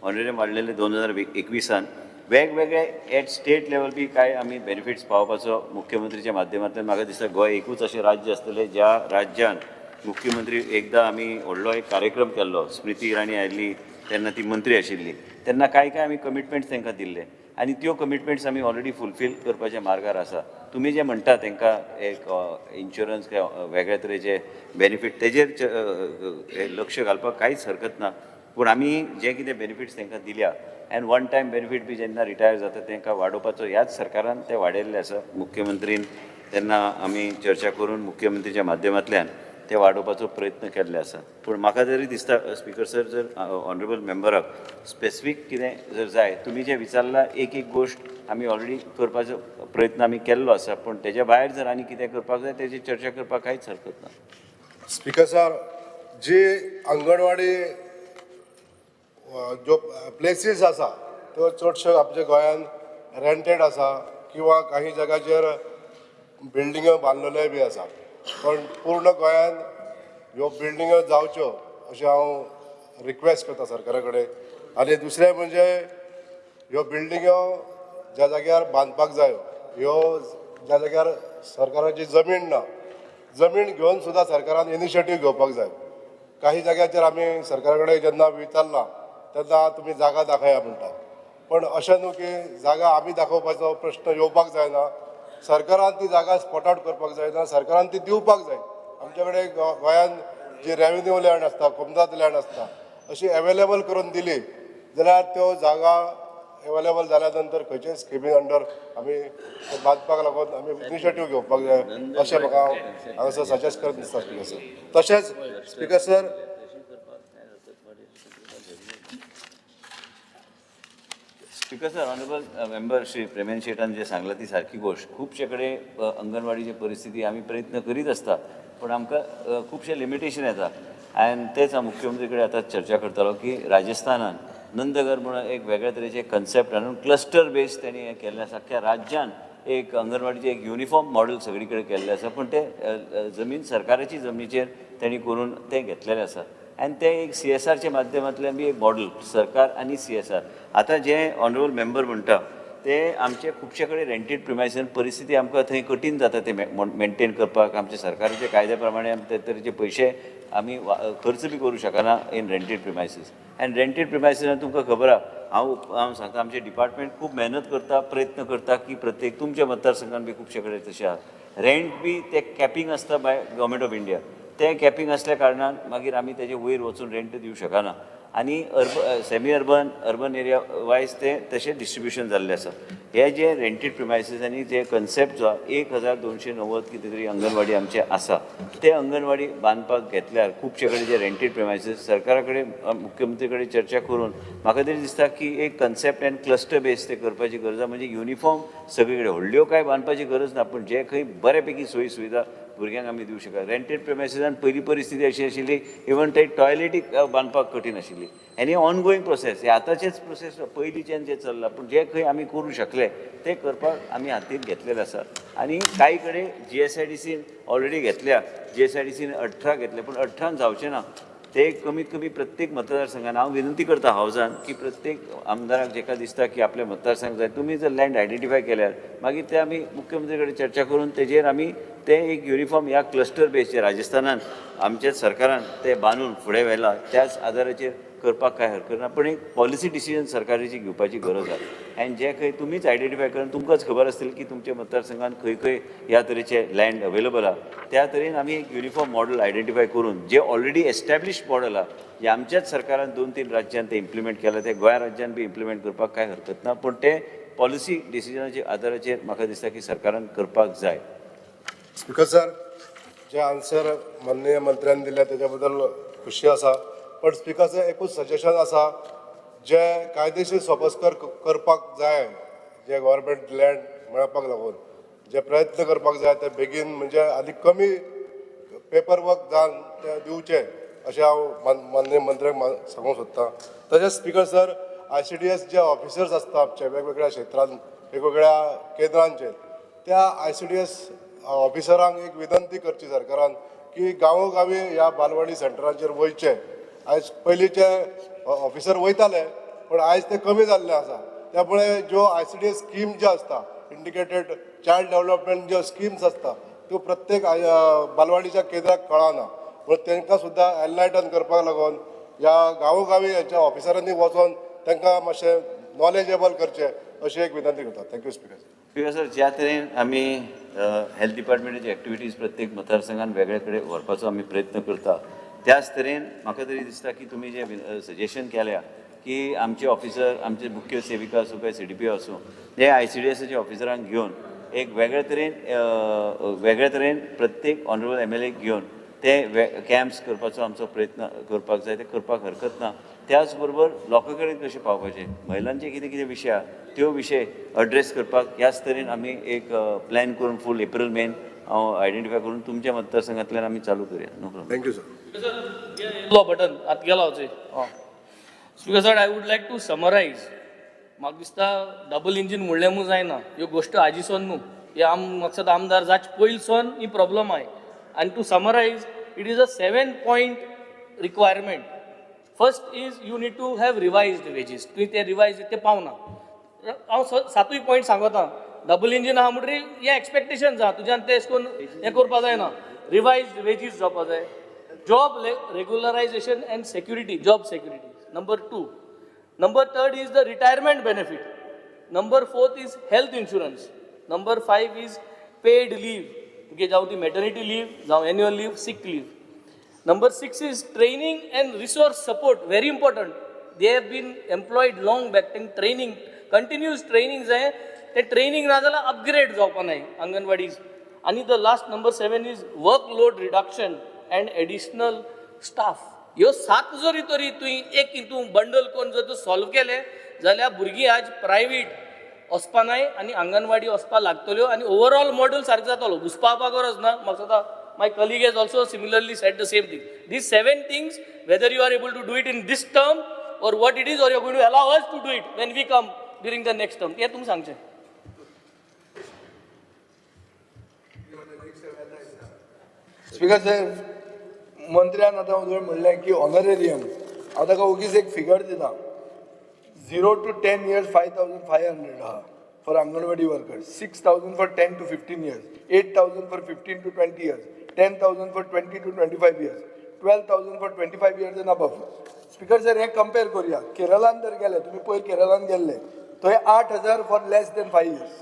ऑनरेरियम वाडलेले 2021. वेगवेगळे एट स्टेट लेवल बी कांय आमी बेनिफिट्स पावोवपाचो मुख्यमंत्रीच्या माध्यमांतल्यान. म्हाका दिसता गोंय एकूच अशें राज्य आसतलें ज्या राज्यान मुख्यमंत्री एकदां आमी व्हडलो एक कार्यक्रम केल्लो. स्मृती इराणी आयिल्ली तेन्ना, ती मंत्री आशिल्ली तेन्ना. कांय कांय आमी कमिटमेंट्स तांकां दिल्ले आनी त्यो कमिटमेंट्स आमी ऑलरेडी फुलफील करपाच्या मार्गार आसा. तुमी जे म्हणटा तांकां एक इन्शुरन्स काय वेगळ्या तरेचे बेनिफीट, तेजेर लक्ष घालपाक कांयच हरकत ना. पूण आमी जे कितें बेनिफिट्स तांकां दिल्या एन्ड वन टायम बेनिफीट बी जेन्ना रिटायर जाता तांकां वाडोवपाचो ह्याच सरकारान ते वाडयल्ले आसा. मुख्यमंत्रीन तेन्ना आमी चर्चा करून मुख्यमंत्रीच्या माध्यमांतल्यान ते वाडोवपाचो प्रयत्न केल्ले आसा. पूण म्हाका तरी दिसता स्पीकर सर, जर ऑनरेबल मेंबराक स्पेसिफीक कितें जर जाय, तुमी जें विचारलां एक एक गोश्ट आमी ऑलरेडी करपाचो प्रयत्न आमी केल्लो आसा, पूण तेज्या भायर जर आनी कितें करपाक जाय तेजी चर्चा करपाक कांयच हरकत ना. स्पीकर सर, जी अंगणवाडी ज्यो प्लेसीस आसा त्यो चडश्यो आमच्या गोंयान रेंटेड आसा किंवा काही जाग्याचेर बिल्डिंग्यो बांदलेल्यो बी आसा, पण पूर्ण गोंयान ह्यो बिल्डिंग्यो जावच्यो अशें हांव रिक्वेस्ट करता सरकारा कडेन. आनी दुसरें म्हणजे ह्यो बिल्डिंग्यो ज्या जाग्यार बांदपाक जायो, ह्यो ज्या जाग्यार सरकाराची जमीन ना, जमीन घेवन सुद्दां सरकारान इनिशिएटीव घेवपाक जाय. काही जाग्याचेर आमी सरकारा कडेन जेन्ना विचारलां तेन्ना तुमी जागा दाखया म्हणटा, पण अशें न्हू की जागा आमी दाखोवपाचो प्रश्न येवपाक जायना. सरकारान ती जागा स्पॉट आवट करपाक जायना, सरकारान ती दिवपाक जाय. आमचे कडेन गोंयान जी रेवेन्यू लँड आसता, कोमदाद लँड आसता, अशी एवेलेबल करून दिली जाल्यार त्यो जागा एवेलेबल जाल्या नंतर खंयच्याय स्किमी अंडर आमी बांदपाक लागून आमी इनिशिएटीव घेवपाक जाय अशें म्हाका हांगासर सजेस्ट करत दिसता स्पीकर सर. तशेंच speaker sir, speaker sir, honourable member Shri Premendra शेटान जे सांगलां ती सारकी गोश्ट. खुबशे कडेन अंगणवाडीची परिस्थिती आमी प्रयत्न करीत आसता, पूण आमकां खुबशे लिमिटेशन येता. आनी तेच हांव मुख्यमंत्री कडेन आतां चर्चा करतालो की राजस्थानान नंदगर म्हणून एक वेगळ्या तरेचे कन्सेप्ट हाडून क्लस्टर बेज तेणी हें केल्लें आसा. अख्ख्या राज्यान एक अंगणवाडीचें एक युनिफॉर्म मॉडल सगळी कडेन केल्लें आसा, पूण तें जमीन सरकाराची जमनीचेर तेणी करून तें घेतलेलें आसा. आनी तें एक सीएसआरच्या माध्यमांतल्यान बी एक मॉडल सरकार आनी सीएसआर. आतां जे ऑनरेबल मेंबर म्हणटा ते आमचे खुबशे कडेन रेंटेड प्रिमायसीन परिस्थिती आमकां थंय कठीण जाता ते मेंटेन करपाक. आमच्या सरकाराच्या कायद्या प्रमाणे आमी ते तरेचे पयशे आमी खर्च बी करूं शकना in rented premises. आनी रेंटेड प्रिमायसीसान तुमकां खबर आहा, हांव सांगता आमचें डिपार्टमेंट खूब मेहनत करता, प्रयत्न करता की प्रत्येक तुमच्या मतदारसंघान बी खुबशे कडेन तशें आहा. रेंट बी ते कॅपिंग आसता बाय गव्हर्मेंट ऑफ इंडिया, तें कॅपिंग आसल्या कारणान मागीर आमी तेजे वयर वचून रेंट दिवं शकना. आनी semi urban, urban area wise तें तशें डिस्ट्रिब्युशन जाल्लें आसा. हे जे रेंटेड प्रिमायसीस आनी जे कन्सेप्ट जो 1290 कितें तरी अंगणवाडी आमचे आसा, ते अंगणवाडी बांदपाक घेतल्यार खुबशे कडेन जे रेंटेड प्रिमायसीस सरकारा कडेन मुख्यमंत्री कडेन चर्चा करून म्हाका तरी दिसता की एक कन्सेप्ट एंड क्लस्टर बेस ते करपाची गरज आसा. म्हणजे युनिफॉर्म सगळी कडेन व्हडल्यो कांय बांदपाची गरज ना, पूण जे खंय बऱ्या पैकी सोयी सुविधा भुरग्यांक आमी दिवं शकता. रेंटेड प्रिमायसीसान पयली परिस्थिती अशी आशिल्ली, इवन ते टॉयलेटी बांदपाक कठीण आशिल्ली. आनी ऑनगोईंग प्रोसेस, हे आतांचेच प्रोसेस पयलींच्यान जें चल्लां, पूण जें खंय आमी करूं शकले तें करपाक आमी हातीन घेतलेलें आसा. आनी कांय कडेन जीएसआयडीसीन ऑलरेडी घेतल्या, जीएसआयडीसीन 18 घेतले, पूण 18 जावचें ना. ते कमीत कमी प्रत्येक मतदारसंघान हांव विनंती करता हावजान की प्रत्येक आमदाराक जेका दिसता की आपल्या मतदारसंघ जाय, तुमी जर लँड आयडेंटिफाय केल्यार मागीर ते आमी मुख्यमंत्री कडेन चर्चा करून तेजेर आमी ते एक युनिफॉर्म ह्या क्लस्टर बेसचेर राजस्थानान आमच्याच सरकारान ते बांदून फुडें व्हेला त्याच आदाराचेर करपाक कांय हरकत ना. पण एक पॉलिसी डिसिजन सरकाराची घेवपाची गरज आसा. आनी जे खंय तुमीच आयडेंटिफाय करून तुमकांच खबर आसतली की तुमच्या मतदारसंघान खंय खंय ह्या तरेचे लँड अवेलेबल आहा, त्या तरेन आमी एक युनिफॉर्म मॉडल आयडेंटिफाय करून जे ऑलरेडी एस्टॅब्लिश मॉडल आहा, जे आमच्याच सरकारान 2-3 राज्यान ते इम्प्लिमेंट केलां, ते गोंया राज्यान बी इम्प्लिमेंट करपाक कांय हरकत ना. पूण ते पॉलिसी डिसिजनाच्या आदाराचेर म्हाका दिसता की सरकारान करपाक जाय. स्पीकर सर, जे आन्सर माननीय मंत्र्यान दिले तेच्या बद्दल खुशी आसा, पण स्पीकर सर एकूच सजेशन आसा, जे कायदेशीर सोपस्कर करपाक जाय, जे गव्हर्मेंट लँड मेळपाक लागून जे प्रयत्न करपाक जाय ते बेगीन म्हणजे आनी कमी पेपर वर्क जावन ते दिवचे अशें हांव माननीय मंत्र्याक सांगूंक सोदतां. तशेंच स्पीकर सर, आयसीडीएस जे ऑफिसर्स आसता आमचे वेगवेगळ्या क्षेत्रांत वेगवेगळ्या केंद्रांचेर, त्या आयसीडीएस ऑफिसरांक एक विनंती करची सरकारान की गांवोगांवी ह्या बालवाडी सेंटरांचेर वयचे. आयज पयलींचे ऑफिसर वयताले पण आयज ते कमी जाल्ले आसा. त्यामुळे ज्यो आयसीडीएस स्कीम ज्यो आसता, इंडिकेटेड चायल्ड डेव्हलपमेंट ज्यो स्किम्स आसता त्यो प्रत्येक बालवाडीच्या केंद्राक कळना, म्हणून तांकां सुद्दां एनलायटन करपाक लागून ह्या गांवोगांवी ह्याच्या ऑफिसरांनी वचोन तांकां मातशें नॉलेजेबल करचें अशी एक विनंती करता. Thank you speaker. Speaker sir, ज्या तरेन आमी हेल्थ डिपार्टमेंटाची एक्टिविटीज प्रत्येक मतदारसंघान वेगळे कडेन व्हरपाचो आमी प्रयत्न करता, त्याच तरेन म्हाका तरी दिसता की तुमी जे सजेशन केल्या की आमचे ऑफिसर, आमचे मुख्य सेविका आसूं काय सीडीपीओ आसूं, ते आयसीडीएसाच्या ऑफिसरांक घेवन एक वेगळे तरेन प्रत्येक ऑनरेबल एमएलए घेवन ते कॅम्प्स करपाचो आमचो प्रयत्न करपाक जाय, ते करपाक हरकत ना. त्याच बरोबर लोकां कडेन कशें पावपाचें, महिलांचे कितें कितें विशय आहा त्यो विशय अड्रेस करपाक ह्याच तरेन आमी एक प्लॅन करून फूल एप्रील मेन हांव आयडेंटिफाय करून तुमच्या मतदारसंघातल्यान आमी चालू करूया. No problem. Thank you sir. Yellow button आतां गेलो हांव. Speaker sir, I would like to summarise. म्हाका दिसता डबल इंजीन म्हणलें म्हूण जायना, ह्यो गोश्ट आजी सोन न्हू, हे आम मकसद आमदार जाच पयलीं सोन ही प्रॉब्लम आहाय. आनी to summarise, it is a 7 point requirement. First is you need to have revised wages. तुवें ते रिवायज ते पावना. हांव सातूय पॉयंट सांगता. डबल इंजीन आहा म्हणटरीर हें एक्सपेक्टेशन आहा तुज्यान, तें अशें करून हें करपा जायना. रिवायज्ड वेजीस जावपा जाय. Job regularisation and security, job security number two. Number third is the retirement benefit. Number fourth is health insurance. Number five is paid leave, तुगे जावं ती मॅटर्निटी लीव, जावं annual leave, sick leave. Number six is training and resource support, very important. They have been employed long back. तांकां training, continuous training जाय. ते training ना जाल्यार upgrade जावपा नाय अंगणवाडीज. आनी the last, number seven, is work load reduction and additional staff. ह्यो सात जरी तरी तुवें एक हितून बंडल करून जर तूं सॉल्व केलें जाल्यार भुरगीं आज प्रायवेट वचपा नाय आनी अंगणवाडी वचपा लागतल्यो आनी ओवरऑल मॉडल सारकें जातलो. घुसपावपा गरज ना. म्हाका दिसता my colleague has also similarly said the same thing. These seven things, whether you are able to do it in this term or what it is, or you are going to allow us to do it when we come during the next term, हें तुमी सांगचें. Speaker साहेब, मंत्र्यान आतां उजळ म्हणलें की honorarium. हांव ताका ओगीच एक फिगर दिता. 0 to 10 years 5,500 आहा for anganwadi workers, 6,000 for 10 to 15 years, 8,000 for 15 to 20 years, 10,000 for 20 to 25 years, 12,000 for 25 years and above. Speaker sir, हें कंपेर करुया. केरळान जर गेले तुमी, पयर केरळान गेल्ले, थंय 8,000 for less than 5 years,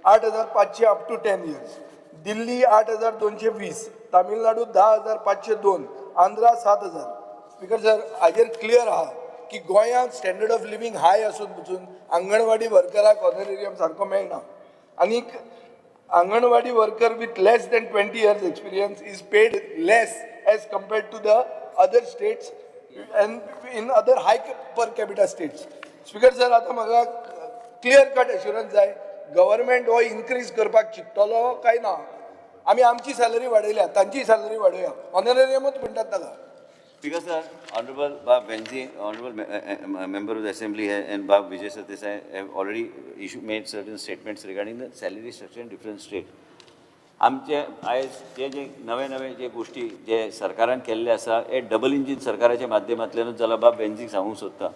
8,500 up to 10 years. Delhi 8,220, Tamil Nadu 10,502, Andhra 7,000. Speaker sir, हाजेर clear आहा की गोंयांत स्टँडर्ड ऑफ लिव्हींग हाय आसून पसून अंगणवाडी वर्कराक ऑनरेरियम सारको मेळना. आनीक anganwadi worker with less than 20 years experience is paid less as compared to the other states and in other high per capita states. Speaker sir, आतां म्हाका क्लियर कट एश्युरन्स जाय, government हो increase करपाक चिंततलो काय ना? आमी आमची सॅलरी वाडयल्या, तांची सॅलरी वाडोवया. ऑनरेरियमूच म्हणटात ताका. Speaker sir, Honorable Bab Venzi, Honorable Member of the Assembly and Bab Vijay Sardesai have already made certain statements regarding the salary structure in different state. आमचे आयज जे जे नवे नवे जे गोश्टी जे सरकारान केल्ले आसा, हे डबल इंजीन सरकाराच्या माध्यमांतल्यानूच जाला. बाब वेन्झीक सांगूंक सोदता,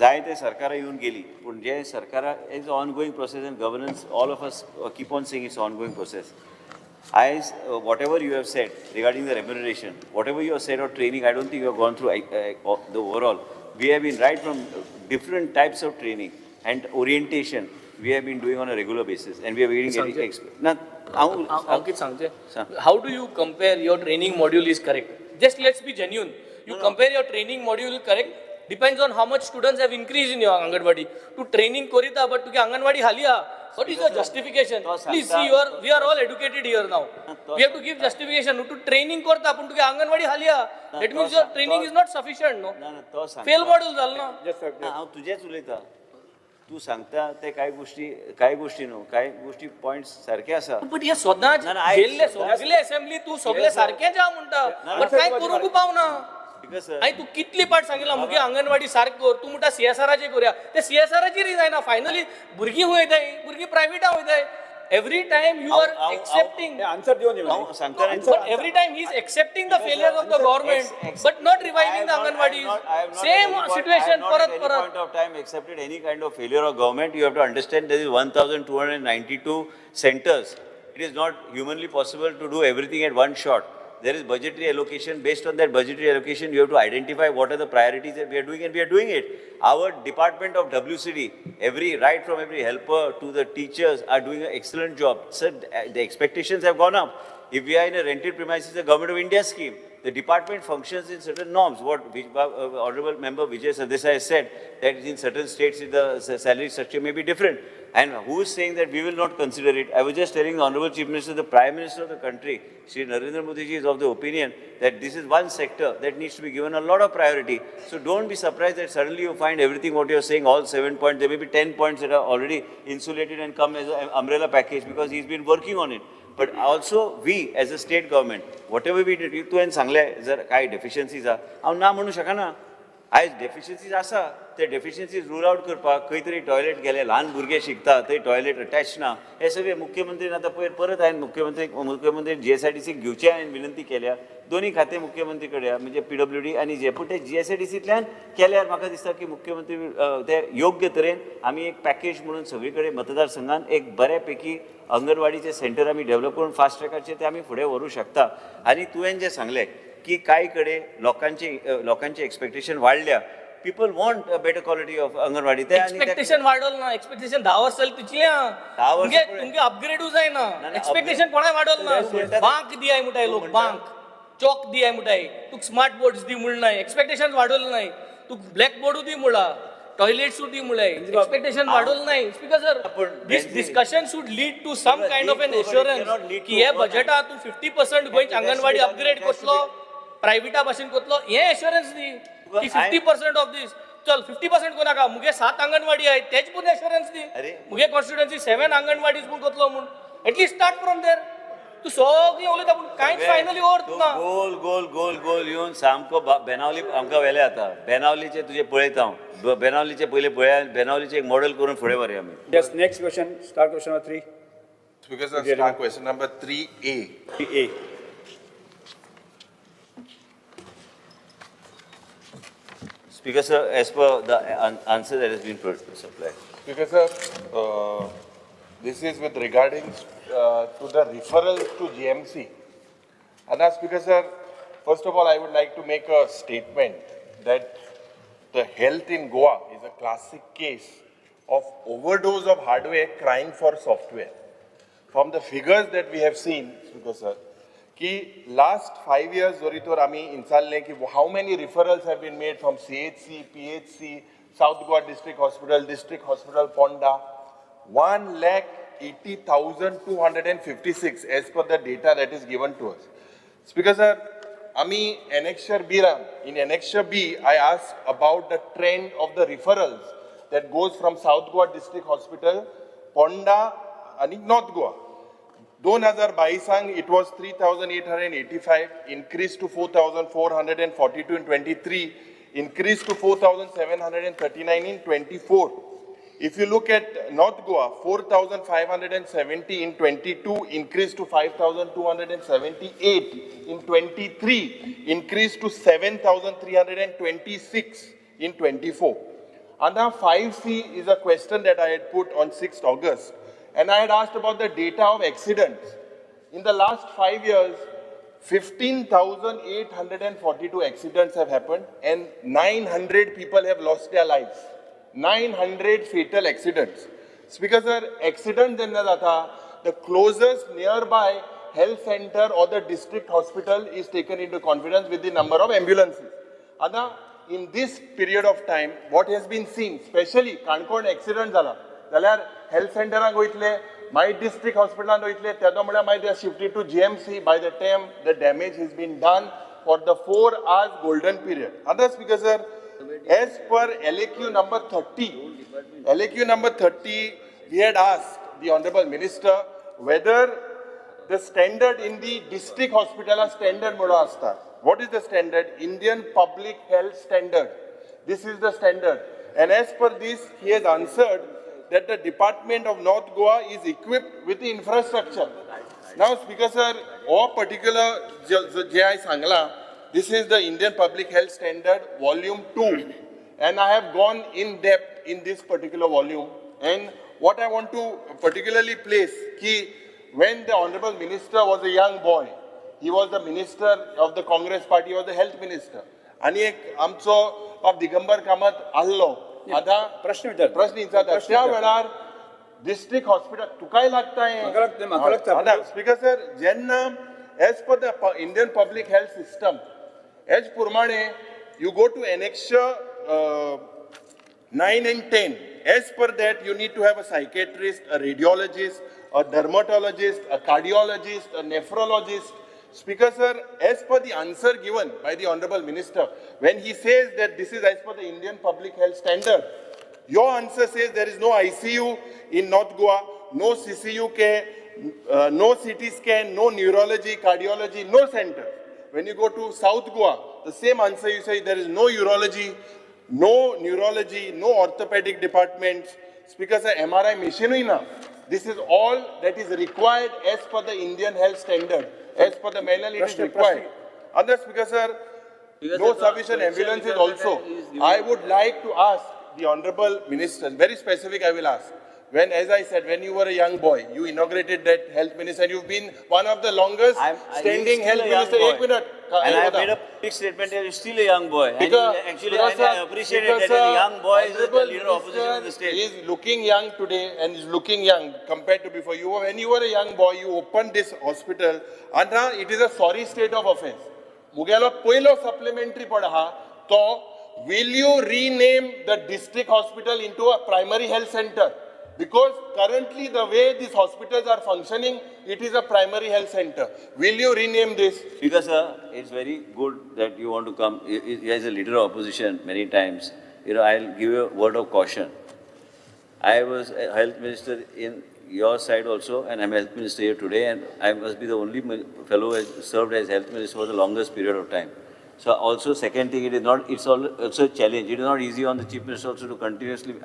जायते सरकारां येवन गेली, पूण जे सरकारां is ongoing process and governance, all of us keep on saying it's ongoing process. आयज whatever you have said regarding the remuneration, whatever you have said or training, I don't think you have gone through the overall. We have been right from different types of training and orientation we have been doing on a regular basis and we are getting ना. हांव हांव कितें सांगचें? सांग. How do you compare your training module is correct? Just let's be genuine. You compare your training module correct depends on how much students have increase in your anganwadi. तूं training करिता, but तुगे अंगणवाडी हाली आहा. What is your justification? तो please सांगता- see, you are we are all educated here. Now we have to give justification. तूं training करता पूण तुगे अंगणवाडी हाली आहा, that means your training is not sufficient, no? ना ना, तो सांगता. फेल मॉड्यूल जालें ना. ना, हांव तुजेंच उलयता. तूं सांगता ते कांय गोश्टी न्हू, कांय गोश्टी पॉयंट्स सारके आसा. बट हे सदांच ना, ना, आयक. गेल्ले सगले असेंब्ली तूं सगळे सारकेंच आहा म्हणटा, बट कांय करूंक पावना. Because आनी तूं कितली पाट सांगितला मुगे अंगणवाडी सारकें कर, तूं म्हणटा सीएसआराचेर करुया, ते सीएसआराचेरय जायना. फायनली भुरगीं खंय वयताय? भुरगीं प्रायवेटा वयताय. Every time you are accepting answer दिवन हांव सांगता. But every time he is accepting the failure of the government, but not reviving the anganwadis. Same situation परत परत. Point of time accepted any kind of failure of government. You have to understand, there is 1292 centers. It is not humanly possible to do everything at one shot. There is budgetary allocation. Based on that budgetary allocation, you have to identify what are the priorities that we are doing, and we are doing it. Our department of WCD, every right from every helper to the teachers, are doing an excellent job. Sir, the expectations have gone up. If we are in a rented premises, a Government of India scheme. The department functions in certain norms. What Honorable Member Vijay Sardesai has said, that in certain states the salary structure may be different. And who is saying that we will not consider it? I was just telling the Honorable Chief Minister, the Prime Minister of the country, Shri Narendra Modi ji, is of the opinion that this is one sector that needs to be given a lot of priority. So don't be surprised that suddenly you find everything what you are saying, all 7 points, there may be 10 points that are already insulated and come as an umbrella package because he's been working on it. But also we as a state government, whatever we did, तुवें सांगलें जर कांय deficiencies आहा, हांव ना म्हणूं शकना. आयज डेफिशियन्सीज आसा, ते डेफिशियन्सीज रूल आवट करपाक खंय तरी टॉयलेट गेले, ल्हान भुरगे शिकता थंय टॉयलेट अटॅच ना, हे सगळे मुख्यमंत्रीन आतां पयर परत हांवें मुख्यमंत्री जीएसआयडीसीक घेवचें हांवें विनंती केल्या. दोन्ही खाते मुख्यमंत्री कडेन आहा, म्हणजे पीडब्ल्यूडी आनी जे, पूण ते जीएसआयडीसींतल्यान केल्यार म्हाका दिसता की मुख्यमंत्री ते योग्य तरेन आमी एक पॅकेज म्हणून सगळे कडेन मतदारसंघान एक बऱ्या पैकी अंगणवाडीचे सेंटर आमी डेव्हलप करून फास्ट ट्रॅकाचेर ते आमी फुडें व्हरूं शकता. आनी तुवें जें सांगलें की कांय कडेन लोकांचे एक्सपेक्टेशन वाडल्या, people want a better quality of anganwadi. ते आनी एक्सपेक्टेशन वाडोल ना, एक्सपेक्टेशन 10 वर्सां जाली तुजी. 10 वर्सां तुमगे अपग्रेडूय जायना, ना, एक्सपेक्टेशन कोणाय वाडोल ना. बांक दियाय म्हणटाय लोक, बांक चॉक दियाय म्हणटाय, तुका स्मार्ट बोर्ड्स दी म्हण नाय, एक्सपेक्टेशन वाडोल नाय, तुका ब्लॅक बोर्डू दी म्हणला, टॉयलेट्सूय दी म्हणलाय, एक्सपेक्टेशन वाडोल नाय. Speaker sir, this discussion should lead to some kind of an assurance की हे बजेटात तूं 50% गोंयची अंगणवाडी अपग्रेड करतलो, प्रायव्हेटा भाशेन करतलो, हे एश्योरन्स दी की 50% ऑफ दीस. चल 50% कोण नाका, मुगे 7 अंगणवाडी आहे तेच पूण एश्योरन्स दी, मुगे कॉन्स्टिट्युएन्सी 7 अंगणवाडीज पूण करतलो म्हूण, at least start from there. तूं सगळें उलयता पूण कांयच फायनली अर्थ ना. गोल गोल गोल गोल येवन सामको बेनावली आमकां व्हेले आतां. बेनावलीचे तुजे पळयता हांव, बेनावलीचे पयलीं पळया, बेनावलीचे एक मॉडेल करून फुडें व्हरया आमी. Yes, next question, star question number 3. Speaker sir, star question number 3A. A. Speaker sir, as per the answer that has been supplied. Speaker sir, this is with regarding to the referrals to GMC. And now, Speaker sir, first of all, I would like to make a statement that the health in Goa is a classic case of overdose of hardware crying for software. From the figures that we have seen, Speaker sir, ki last 5 years जरी तर आमी विचारलें की how many referrals have been made from CHC, PHC, South Goa District Hospital, District Hospital, Ponda, 1,80,256 as per the data that is given to us. Speaker sir, आमी Annexure B Ram, in Annexure B, I asked about the trend of the referrals that goes from South Goa District Hospital, Ponda आनी North Goa. 2022 it was 3,885, increased to 4,442 in 23, increased to 4,739 in 24. If you look at North Goa, 4,570 in 22, increased to 5,278 in 23, increased to 7,326 in 24. And now 5C is a question that I had put on 6th August. And I had asked about the data of accidents. In the last 5 years, 15,842 accidents have happened and 900 people have lost their lives. 900 fatal accidents. Speaker sir, accident जेन्ना जाता, the closest nearby health center or the district hospital is taken into confidence with the number of ambulances. आता in this period of time, what has been seen, especially Canacona accident जाला, जाल्यार health सेंटराक वयतले, मागीर district हॉस्पिटलान वयतले, तेदो म्हळ्यार मागीर they are shifted to GMC. By the time the damage has been done for the 4 hours golden period. आतां speaker sir, as per LAQ number 30, LAQ number 30, we had asked the Honorable Minister whether the standard in the district hospital are standard म्हणून आसता. What is the standard? Indian Public Health Standard. This is the standard. And as per this, he has answered that the Department of North Goa is equipped with the infrastructure. Now, Speaker sir, all particular जे हांवें सांगला, this is the Indian Public Health Standard Volume 2. And I have gone in depth in this particular volume. And what I want to particularly place, ki when the Honorable Minister was a young boy, he was the minister of the Congress party, he was the health minister. आणि एक आमचो बाब दिगंबर कामत आहलो. आतां प्रश्न विचार. प्रश्न विचारता त्या वेळार डिस्ट्रिक्ट हॉस्पिटल तुकाय लागता हें. म्हाका लागता, म्हाका लागता. आतां स्पीकर सर, जेन्ना as per the Indian public health system, as प्रमाणे you go to annexure 9 and 10. As per that, you need to have a psychiatrist, a radiologist, a dermatologist, a cardiologist, a nephrologist. Speaker sir, as per the answer given by the Honorable Minister, when he says that this is as per the Indian public health standard, your answer says there is no ICU in North Goa, no CCU care, no CT scan, no neurology, cardiology, no center. When you go to South Goa, the same answer you say there is no urology, no neurology, no orthopedic departments. Speaker sir, MRI machine na. This is all that is required as per the Indian health standard. As per the manual, it is required. Other Speaker sir, no sufficient ambulances also. I would like to ask the Honorable Minister, very specific I will ask. When, as I said, when you were a young boy, you inaugurated that health minister, and you've been one of the longest standing health minister. Ek minute. And I have made a big statement that you're still a young boy. Because, and actually, and I appreciate it that a young boy is the leader of opposition in the state. He is looking young today and is looking young compared to before. You were, when you were a young boy, you opened this hospital. And now it is a sorry state of affairs. Mugelo poilo supplementary padaha, to will you rename the district hospital into a primary health center? Because currently the way these hospitals are functioning, it is a primary health center. Will you rename this? Because sir, it's very good that you want to come. As a leader of opposition many times, you know, I'll give you a word of caution. I was a health minister in your side also, and I'm health minister here today, and I must be the only fellow who has served as health minister for the longest period of time. So also second thing, it is not, it's also a challenge. It is not easy on the chief minister also to continuously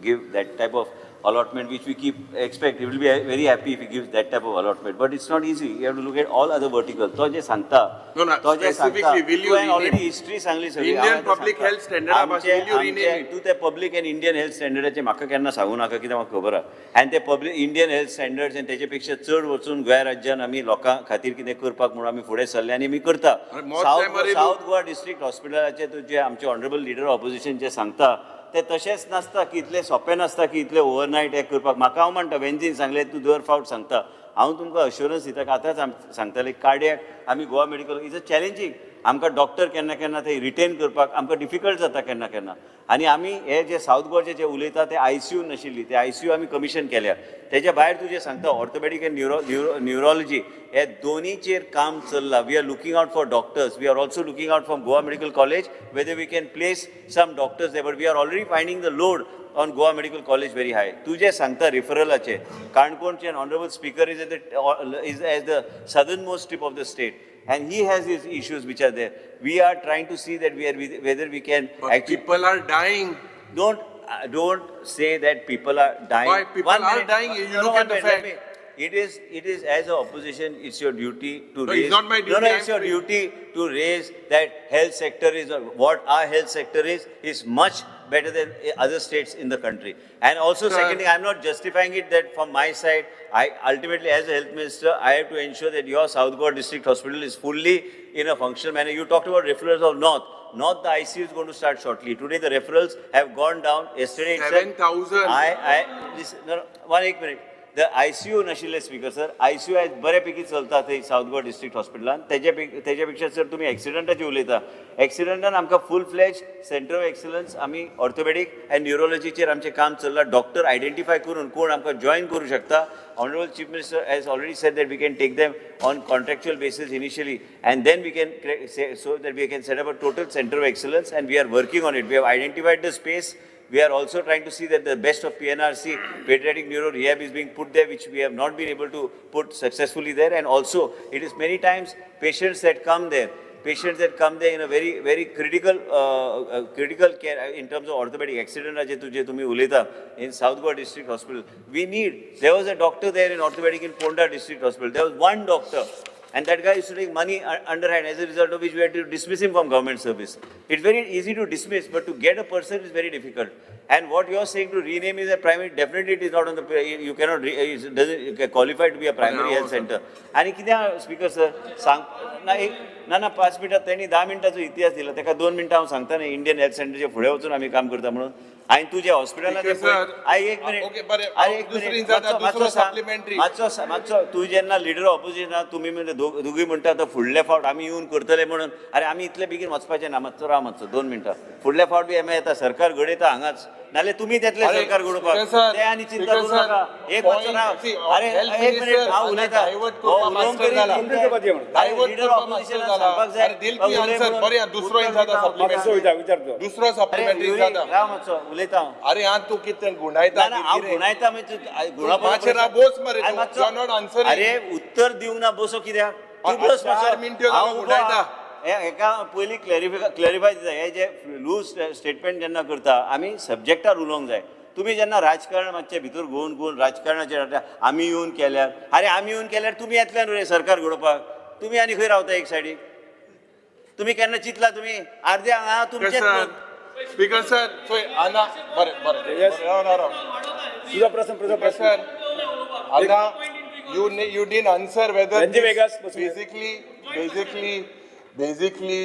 give that type of allotment which we keep expect. He will be very happy if he gives that type of allotment. But it's not easy. You have to look at all other verticals. To je sangta. No, no, specifically, will you rename? Already history sangli सगळी. Indian public health standard, will you rename it? तू ते public and Indian health standardaचे म्हाका केन्ना सांगू नाका कित्याक म्हाका खबर आहा. आनी ते public Indian health standards आनी तेजे पेक्षा चड वचून गोंय राज्यान आमी लोकां खातीर कितें करपाक म्हणून आमी फुडें सरले आनी आमी करता. सावथ गोवा डिस्ट्रिक्ट हॉस्पिटलाचे तुजे आमचे ऑनरेबल लिडर ऑपोजिशन जे सांगता ते तशेंच नासता की इतलें सोंपें नासता की इतलें ओवरनायट हें करपाक. म्हाका हांव म्हणटा वेंजीन सांगलें तूं दर फावट सांगता, हांव तुमकां अश्योरन्स दिता आतांच सांगताले कार्डियक आमी Goa medical is a challenging. आमकां डॉक्टर केन्ना केन्ना ते रिटेन करपाक आमकां डिफिकल्ट जाता केन्ना केन्ना. आनी आमी हे जे सावथ गोवाचे जे उलयता ते आयसीयू नाशिल्ली, ते आयसीयू आमी कमिशन केल्या. तेज्या भायर तूं जें सांगता ऑर्थोपेडीक एंड न्युरोलॉजी हे दोनीचेर काम चल्लां. We are looking out for doctors, we are also looking out from Goa medical college whether we can place some doctors there, but we are already finding the load on Goa Medical College very high. तूं जें सांगता रिफरलाचें, काणकोणचे honourable speaker is is as the southern most tip of the state, and he has his issues which are there. We are trying to see that we are whether we can. But actually, people are dying. Don't say that people are dying. Why people are dying? You look at the fact. It is as an opposition, it's your duty to raise. It's not my duty. No, it's your duty to raise that health sector is what our health sector is much better than other states in the country. And also, sir, secondly, I'm not justifying it that from my side, I ultimately as a health minister, I have to ensure that your South Goa District Hospital is fully in a functional manner. You talked about referrals of North. North, the ICU is going to start shortly. Today, the referrals have gone down. Yesterday itself, 7,000. Listen, no, 1 minute. The ICU नाशिल्ले speaker sir, ICU आयज बऱ्यापैकी चलता थंय south Goa district हॉस्पिटलान. तेज्या पेक्षा sir तुमी एक्सिडंटाचे उलयता, एक्सिडंटान आमकां full fledge centre of excellence आमी ऑर्थोपेडीक अँड न्युरोलॉजीचेर आमचें काम चल्लां. डॉक्टर आयडेंटिफाय करून कोण आमकां जॉयन करूं शकता. Honourable chief minister has already said that we can take them on contractual basis initially and then we can so that we can set up a total centre of excellence, and we are working on it. We have identified the space. We are also trying to see that the best of PNRC, pediatric neuro rehab, is being put there, which we have not been able to put successfully there. And also, it is many times patients that come there, in a very, very critical, critical care in terms of orthopedic accident जे तुम्ही उलयता in South Goa District Hospital. We need, there was a doctor there in orthopedic in Ponda District Hospital. There was one doctor. And that guy used to take money underhand, as a result of which we had to dismiss him from government service. It's very easy to dismiss, but to get a person is very difficult. And what you are saying to rename is a primary, definitely it is not on the, you cannot, it doesn't qualify to be a primary health center. आनी कितें speaker sir, सांग ना एक ना ना 5 मिनटां तेणी 10 मिनटांचो इतिहास दिला, ताका 2 मिनटां हांव सांगता न्ही इंडियन हेल्थ सेंटरचे फुडें वचून आमी काम करता म्हणून. आनी तुजे हॉस्पिटलान Speaker sir, I एक मिनिट. Okay, बरें, अरे एक दुसरी मिनिट. जाता, मातसो दुसरो सांग. supplementary. मातसो मातसो तूं जेन्ना लिडर ऑपोजिशन तुमी म्हणजे दोगूय म्हणटा आतां फुडले फावट आमी येवन करतले म्हणून. अरे, आमी इतले बेगीन वचपाचें ना. मातसो राव मातसो 2 मिनटां. फुडल्या फावट बी एम येता, सरकार घडयता हांगाच, नाल्यार तुमी येतले अरे, सरकार घडोवपाक. Speaker sir, ते आनी चिंता Speaker करू sir, नाका. एक मातसो राव. point, अरे, health एक मिनिट, minister हांव उलयता. divert करपा master जाला. लिडर Divert करपा ऑपोजिशनान master जाला. सांगपाक जाय. अरे, दिल की आन्सर. बरें, दुसरो जाता मातसो सप्लिमेंटरी. विचार विचार. दुसरो अरे सप्लिमेंटरी युरी, जाता. राव मातसो, उलयता हांव. अरे, हा तूं कितें गुंडायता? ना ना, हांव गुणायता म्हणजे गुणापा मातशें राव, बोस मरे अरे तूं. मातसो. You are not answering. अरे, उत्तर दिवंक ना, बसो कित्याक तूं? बस चार मातसो. मिनटं हांव जालो उबो गुंडायता. आहा. हे हेका पयलीं क्लॅरिफाय दिता. हे जे लूज स्टेटमेंट जेन्ना करता, आमी सब्जेक्टार उलोवंक जाय. तुमी जेन्ना राजकारण मातशें भितर घुंवून घुंवून राजकारणाचेर हाडटा. आमी येवन केल्यार, अरे, आमी येवन केल्यार तुमी येतले न्हू रे सरकार घडोवपाक? तुमी आनी खंय रावता एक सायडीक? तुमी केन्ना चिंतला? तुमी अर्दे हांगा तुमचेच सर लोक. स्पीकर सर, चोय आना, बरें बरें. Yes. बरें, राव राव राव. तुझा प्रश्न तुझा Speaker प्रश्न. sir, Anna, you didn't answer whether Ranji this Vegas बसून. Basically,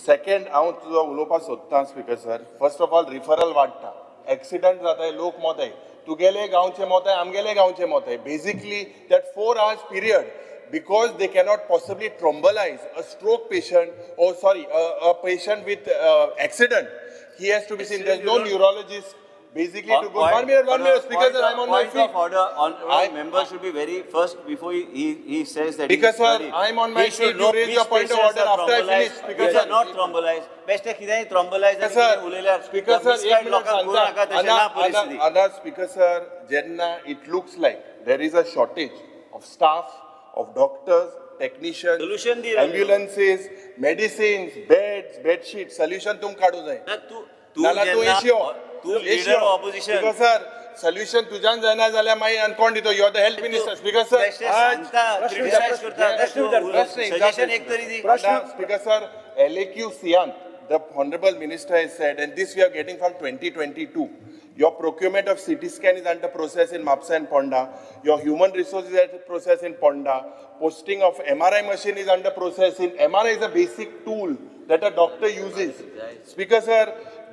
second हांव तुजो उलोवपाक सोदतां. Speaker sir, first of all, referral वाडटा, एक्सिडंट जाताय, लोक मोताय, तुगेले गांवचे मोताय, आमगेले गांवचे मोताय. Basically that 4 hours period, because they cannot possibly thrombolize a stroke patient or, sorry, a patient with accident, he has to be seen. There's no neurologist basically to go. One minute, one minute, Speaker sir, I'm on my Point feet. of order, on member should be very first before he says that. Because, he sir, studied. I'm on my He should feet. You know raise which your point of patients order are after I thrombolized, finish. Speaker which sir. are not thrombolized. बेश्टे कितेंय thrombolized आनी sir, कितें उलयल्यार Speaker sir, एक misguide minute लोकांक करूं नाका. सांगता. तशें ना परिस्थिती. Anna, Speaker sir, जेन्ना it looks like there is a shortage of staff, of doctors, technicians, Solution the. Ambulances, medicines, beds, bedsheets, solution तुम काडूं जाय. ना, तूं तूं नाल्यार तूं जेन्ना एशी यो. तूं leader opposition. Speaker sir, solution तुज्यान जायना जाल्यार मागीर आनी कोण दितो? You are the health minister, Speaker sir. बेश्टे सांगता, क्रिटिसायज करता. सजेशन एक तरी दी. Speaker sir, LAQ Sian, the honorable minister has said, and this we are getting from 2022. Your procurement of CT scan is under process in Mapsa and Ponda. Your human resources is under process in Ponda. Posting of MRI machine is under process in. MRI is a basic tool that a doctor uses. Speaker sir,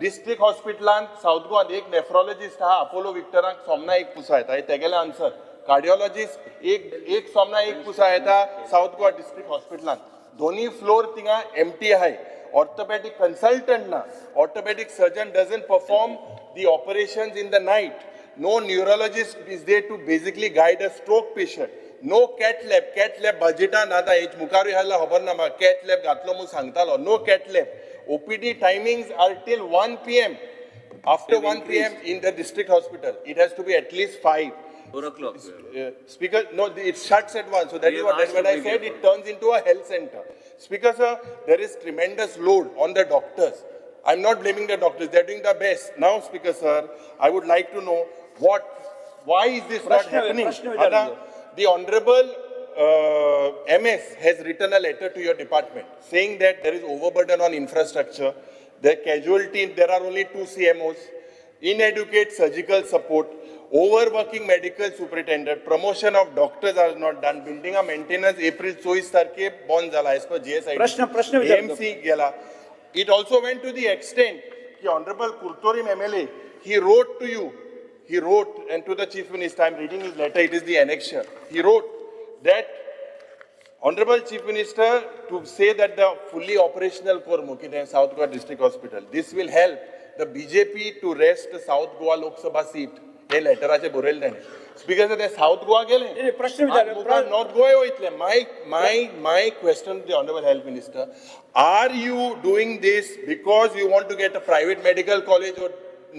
district हॉस्पिटलान south गोवान एक nephrologist आहा, Apollo विक्टराक सोमना एक पुसा येता. हे तेगेले answer. Cardiologist एक एक सोमना एक पुसा येता. साऊथ गोवा डिस्ट्रिक्ट हॉस्पिटलान दोन्ही फ्लोर थिंगा एमटी आहाय. ऑर्थोपॅडिक कन्सल्टंट ना. Orthopedic surgeon doesn't perform the operations in the night. No neurologist is there to basically guide a stroke patient. No cath lab. Cath lab बजेटान आतां हेच मुखारूय आसल्यार खबर ना म्हाका, कॅथ लॅब घातलो म्हूण सांगतालो. No cath lab. OPD timings are till 1 p.m. After 1 p.m. in the district hospital, it has to be at least 5. 4 o'clock. Speaker, no, it shuts at 1. So that We is have what, that's asked what to I bring said. it. It turns into a health center. Speaker, sir, there is tremendous load on the doctors. I'm not blaming the doctors. They're doing their best. Now, Speaker, sir, I would like to know what, why is this not प्रश्न- happening? प्रश्न विचार Anna, the Honorable MS has written a letter to your department saying that there is overburden on infrastructure, the casualty, there are only two CMOs, inadequate surgical support, overworking medical superintendent, promotion of doctors are not done, building a maintenance April 24 तारखे बंद जाला as per GSI. प्रश्न- प्रश्न विचारतो. AMC गेला. It also went to the extent की Honorable Curtorim MLA, he wrote to you, he wrote and to the Chief Minister, I am reading his letter, it is the annexure. He wrote that Honorable Chief Minister, to say that the fully operational core कितें South Goa District Hospital, this will help the BJP to wrest the South Goa Lok Sabha seat. हे लेटराचे बरयलें ताणें. Speaker, ते south Goa गेले. नाही, प्रश्न विचार. North Goa वयतले. My question, the Honorable Health Minister, are you doing this because you want to get a private medical college or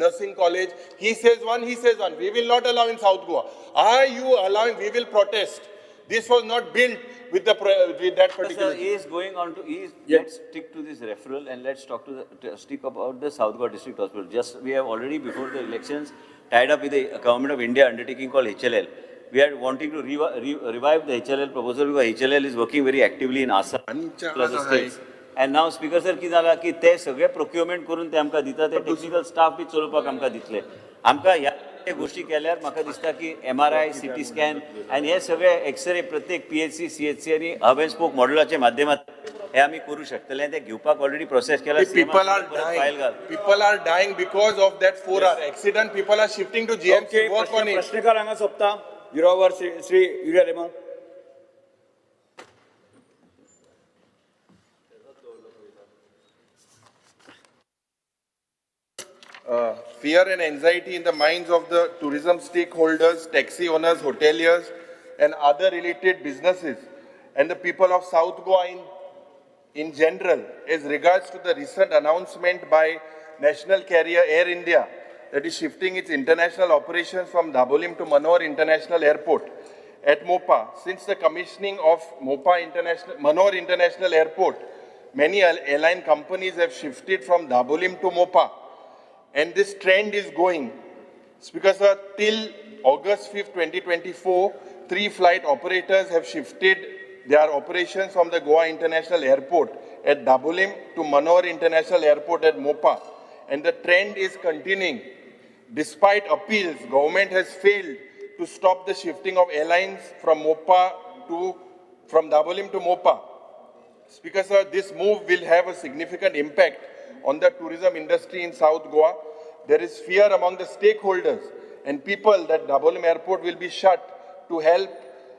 nursing college? He says one, he says one. We will not allow in South Goa. Are you allowing? We will protest. This was not built with that Sir, particular. he is going on to, he is, Yes. let's stick to this referral and let's talk to the, to stick about the South Goa District Hospital. Just, we have already before the elections tied up with the Government of India undertaking called HLL. We are wanting to revive the HLL proposal because HLL is working very actively in Assam plus the states. And now, Speaker sir, कितें जालां की ते सगळे procurement करून ते आमकां दिता, ते टेक्निकल स्टाफ बी चलोवपाक आमकां दितले. आमकां ह्या गोश्टी केल्यार म्हाका दिसता की एमआरआय, सिटी स्कॅन आनी हे सगळे एक्सरे प्रत्येक पीएचसी, सीएचसी आनी हब अँड स्पोक मॉडेलाच्या माध्यमात हे आमी करूं शकतले. ते घेवपाक ऑलरेडी प्रोसेस केला. People are file dying. घाल. People are dying because of that 4 hour accident. People are shifting to GMC. Work on it. प्रश्नकाल हांगा सोंपता. युरोवर Shri Shri Yuri Alemao. Fear and anxiety in the minds of the tourism stakeholders, taxi owners, hoteliers, and other related businesses, and the people of South Goa in general, as regards to the recent announcement by national carrier Air India that is shifting its international operations from Dabolim to Manohar International Airport at Mopa. Since the commissioning of Manohar International Airport, many airline companies have shifted from Dabolim to Mopa, and this trend is going. Speaker sir, till August 5th, 2024, three flight operators have shifted their operations from the Goa International Airport at Dabolim to Manohar International Airport at Mopa. And the trend is continuing. Despite appeals, government has failed to stop the shifting of airlines from Dabolim to Mopa. Speaker sir, this move will have a significant impact on the tourism industry in South Goa. There is fear among the stakeholders and people that Dabolim Airport will be shut to help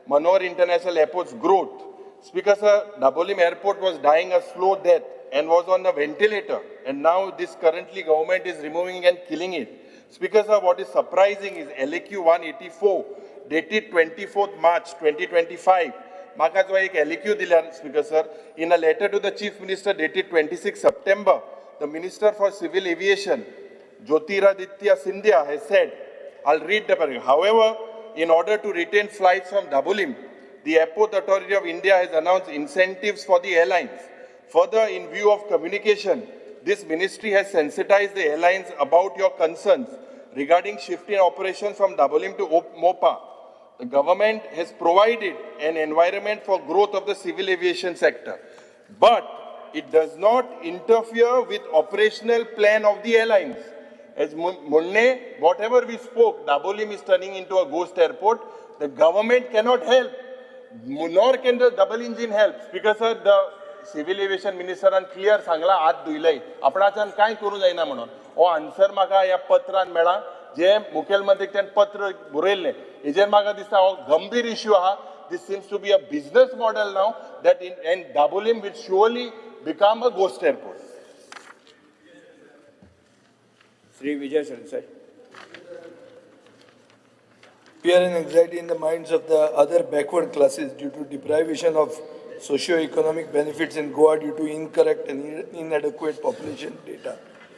Manohar International Airport's growth. Speaker sir, Dabolim Airport was dying a slow death and was on a ventilator, and now this currently government is removing and killing it. Speaker sir, what is surprising is LAQ 184 dated 24th March 2025. म्हाका जो एक LAQ दिल्या, Speaker sir, in a letter to the Chief Minister dated 26 September, the Minister for Civil Aviation, Jyotiraditya Scindia, has said, I'll read the paragraph. "However, in order to retain flights from Dabolim, the Airport Authority of India has announced incentives for the airlines. Further, in view of communication, this ministry has sensitized the airlines about your concerns regarding shifting operations from Dabolim to Mopa. The government has provided an environment for growth of the civil aviation sector, but it does not interfere with operational plan of the airlines." As Munne, whatever we spoke, Dabolim is turning into a ghost airport. The government cannot help, nor can the double engine help. Because sir, the civil aviation मिनिस्टरान clear सांगला, हात धुयलय, आपणाच्यान कांय करूं जायना म्हणून. हो answer म्हाका ह्या पत्रान मेळ्ळा, जे मुखेलमंत्रीक तेणें पत्र बरयल्लें. हेजेर म्हाका दिसता हो गंभीर इश्यू आहा. This seems to be a business model now that in and Dabolim will surely become a ghost airport. Shri Vijay Sardesai. Fear and anxiety in the minds of the other backward classes due to deprivation of socio-economic benefits in Goa due to incorrect and inadequate population data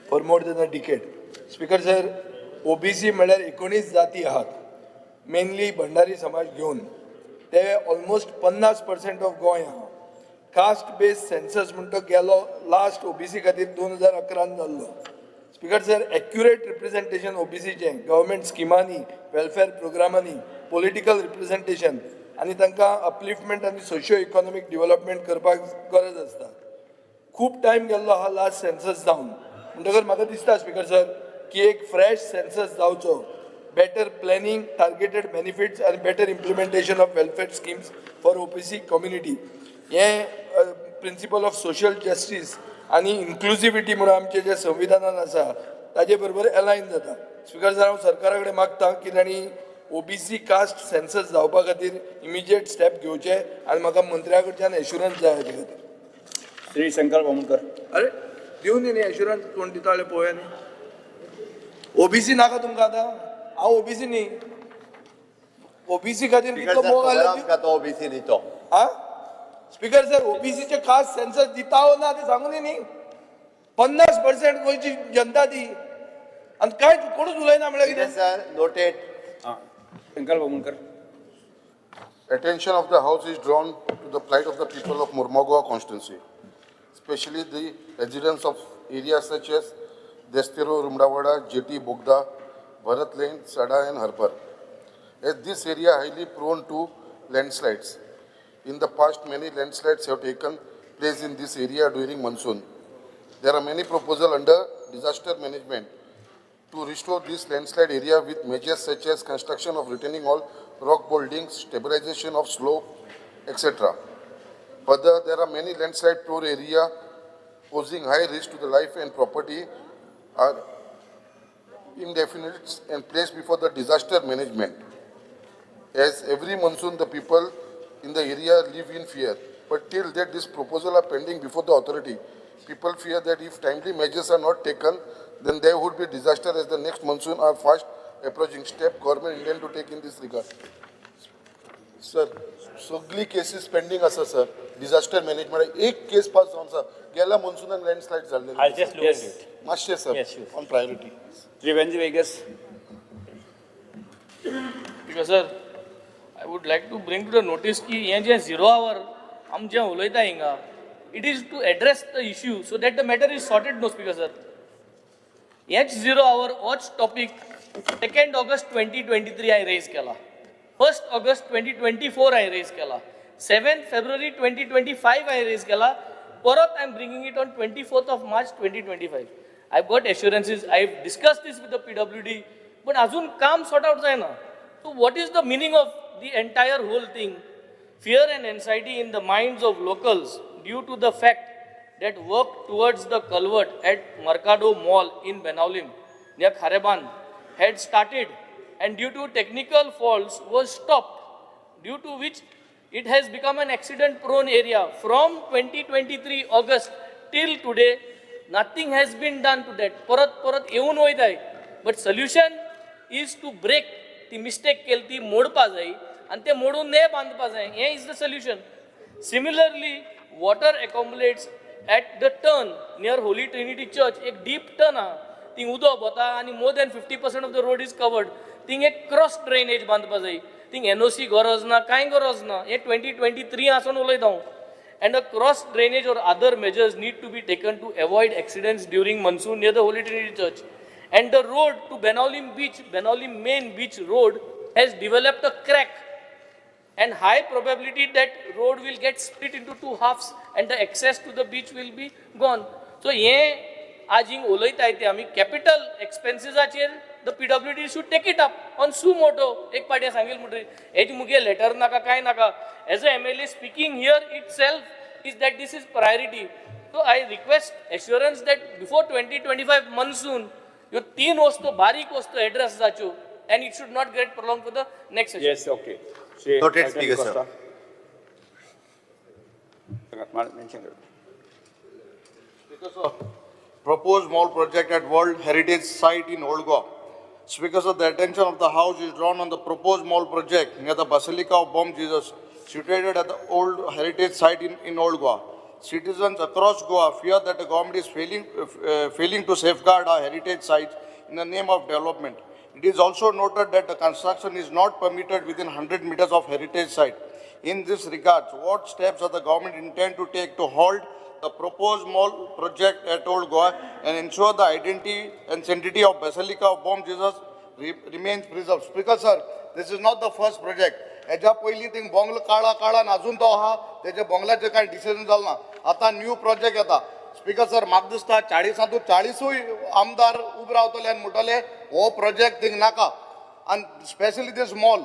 for more than a decade. Speaker sir, OBC म्हळ्यार 19 जाती आहात, mainly Bhandari समाज घेवन ते almost 50% of Goa आहा. Caste based census म्हणटा गेलो last OBC खातीर 2011न जाल्लो. स्पीकर सर, एक्युरेट रिप्रेझेंटेशन ओबीसीचें गव्हर्मेंट स्किमांनी, वेलफेअर प्रोग्रामांनी, पॉलिटिकल रिप्रेझेंटेशन आनी तांकां अपलिफ्टमेंट आनी सोशियो इकॉनॉमीक डेव्हलपमेंट करपाक गरज आसता. खूब टायम गेल्लो आहा लास्ट सेन्सस जावन. म्हणटकर म्हाका दिसता, स्पीकर सर, की एक फ्रेश सेन्सस जावचो, better planning, targeted benefits आनी better implementation of welfare schemes for OBC community. हें प्रिंसिपल ऑफ सोशल जस्टीस आनी इन्क्लुजिविटी म्हणून आमचें जें संविधानान आसा ताजे बरोबर एलायन जाता. स्पीकर सर, हांव सरकारा कडेन मागता की तांणी ओबीसी कास्ट सेन्सस जावपा खातीर इमिजिएट स्टेप घेवचे आनी म्हाका मंत्र्या कडच्यान एश्युरन्स जाय हाजे खातीर. श्री शंकर बामणकर. अरे, दिवन न्ही एश्युरन्स कोण दिता जाल्यार पळोवया न्ही. ओबीसी नाका तुमकां आतां? हांव ओबीसी न्ही. ओबीसी खातीर स्पीकर कितलो सर, मोग खबर आसलो. आमकां तो ओबीसी न्ही तो. हा स्पीकर सर, ओबीसीचे खास सेन्सस दिता वो ना ते सांगून न्ही. 50% गोंयची जनता ती आनी कांय कोणूच उलयना म्हळ्यार स्पीकर कितें? Sir, noted. आं, Shankar Bamankar. Attention of the House is drawn to the plight of the people of Mormugao constituency, especially the residents of areas such as Destero, Rumdavada, Jetty, Bogda, Bharat Lane, Sada and Harbour. As this area highly prone to landslides. In the past, many landslides have taken place in this area during monsoon. There are many proposals under disaster management to restore this landslide area with measures such as construction of retaining wall, rock buildings, stabilization of slope, etc. Further, there are many landslide prone area posing high risk to the life and property are indefinite and placed before the disaster management. As every monsoon, the people in the area live in fear. But till that, this proposal are pending before the authority. People fear that if timely measures are not taken, then there would be disaster as the next monsoon are fast approaching. Step government intend to take in this regard. Sir, सगळी cases pending आसा sir. Disaster management एक केस pass जावन आसा. गेल्या मॉन्सुनान landslide जाल्ले. I'll just look into it. मातशें sir, Yes, sure. On priority. Shri Venzy Viegas. Because sir, I would like to bring to the notice की हें जें झिरो our आमी जें उलयता हिंगा, it is to address the issue so that the matter is sorted no speaker sir. हेच zero our होच topic 2 August 2023 हांवें रेज केला, 1 August 2024 हांवें रेज केला, 7 February 2025 हांवें रेज केला, परत I am bringing it on 24th of March 2025. I got assurances, I discuss this with the PWD, पण अजून काम सॉर्ट आउट जायना. So what is the meaning of the entire whole thing? Fear and anxiety in the minds of locals due to the fact that work towards the culvert at Mercado Mall in Benaulim near Khareband had started and due to technical faults was stopped, due to which it has become an accident prone area. From 2023 August till today, nothing has been done to that. परत परत येऊन वयताय, but solution is to break ती mistake केली ती मोडपा जाय आनी ते मोडून ने बांदपा जाय. हें is the solution. Similarly, water accumulates at the turn near Holy Trinity Church. एक डीप टर्न आहा, थिंग उदक वता आनी more than 50% of the road is covered. Thing एक क्रॉस ड्रेनेज बांदपा जाय. थिंग एनओसी गरज ना, कांय गरज ना. हें 2023 आसून उलयता हांव. And a cross drainage or other measures need to be taken to avoid accidents during monsoon near the Holy Trinity Church. And the road to Benaulim Beach, Benaulim main beach road, has developed a crack and high probability that road will get split into two halves and the access to the beach will be gone. So हे आज हिंग उलयताय ते आमी capital एक्सपेन्सीसाचेर the PWD should take it up on suo moto. एक पाट्या सांगील म्हणटकीर has मुगे letter नाका, कांय नाका. As a MLA speaking here itself is that this is priority. So I request assurance that before 2025 monsoon ह्यो तीन वस्तू, बारीक वस्तू address जाच्यो and it should not get prolong for the next session. Yes, okay. Shri Noted, Speaker, sir. Mention कर. Proposed mall project at World Heritage Site in Old Goa. Speaker, sir, the attention of the House is drawn on the proposed mall project near the Basilica of Bom Jesus, situated at the Old Heritage Site in Old Goa. Citizens across Goa fear that the government is failing to safeguard our heritage sites in the name of development. It is also noted that the construction is not permitted within 100 meters of heritage site. In this regard, what steps does the government intend to take to halt the proposed mall project at Old Goa and ensure the identity and sanctity of Basilica of Bom Jesus remains preserved? Speaker sir, this is not the first project. हेज्या पयलीं thing बोंगलो काळा काळा अजून तो आहा. तेजे बोंगलाचेर कांय decision जालें ना. आतां न्यू प्रोजेक्ट येता. स्पीकर सर, म्हाका दिसता चाळिसांतू चाळिसूय आमदार उबे रावतले आनी म्हणटले हो प्रोजेक्ट थिंग नाका आनी स्पेशली दीस मॉल.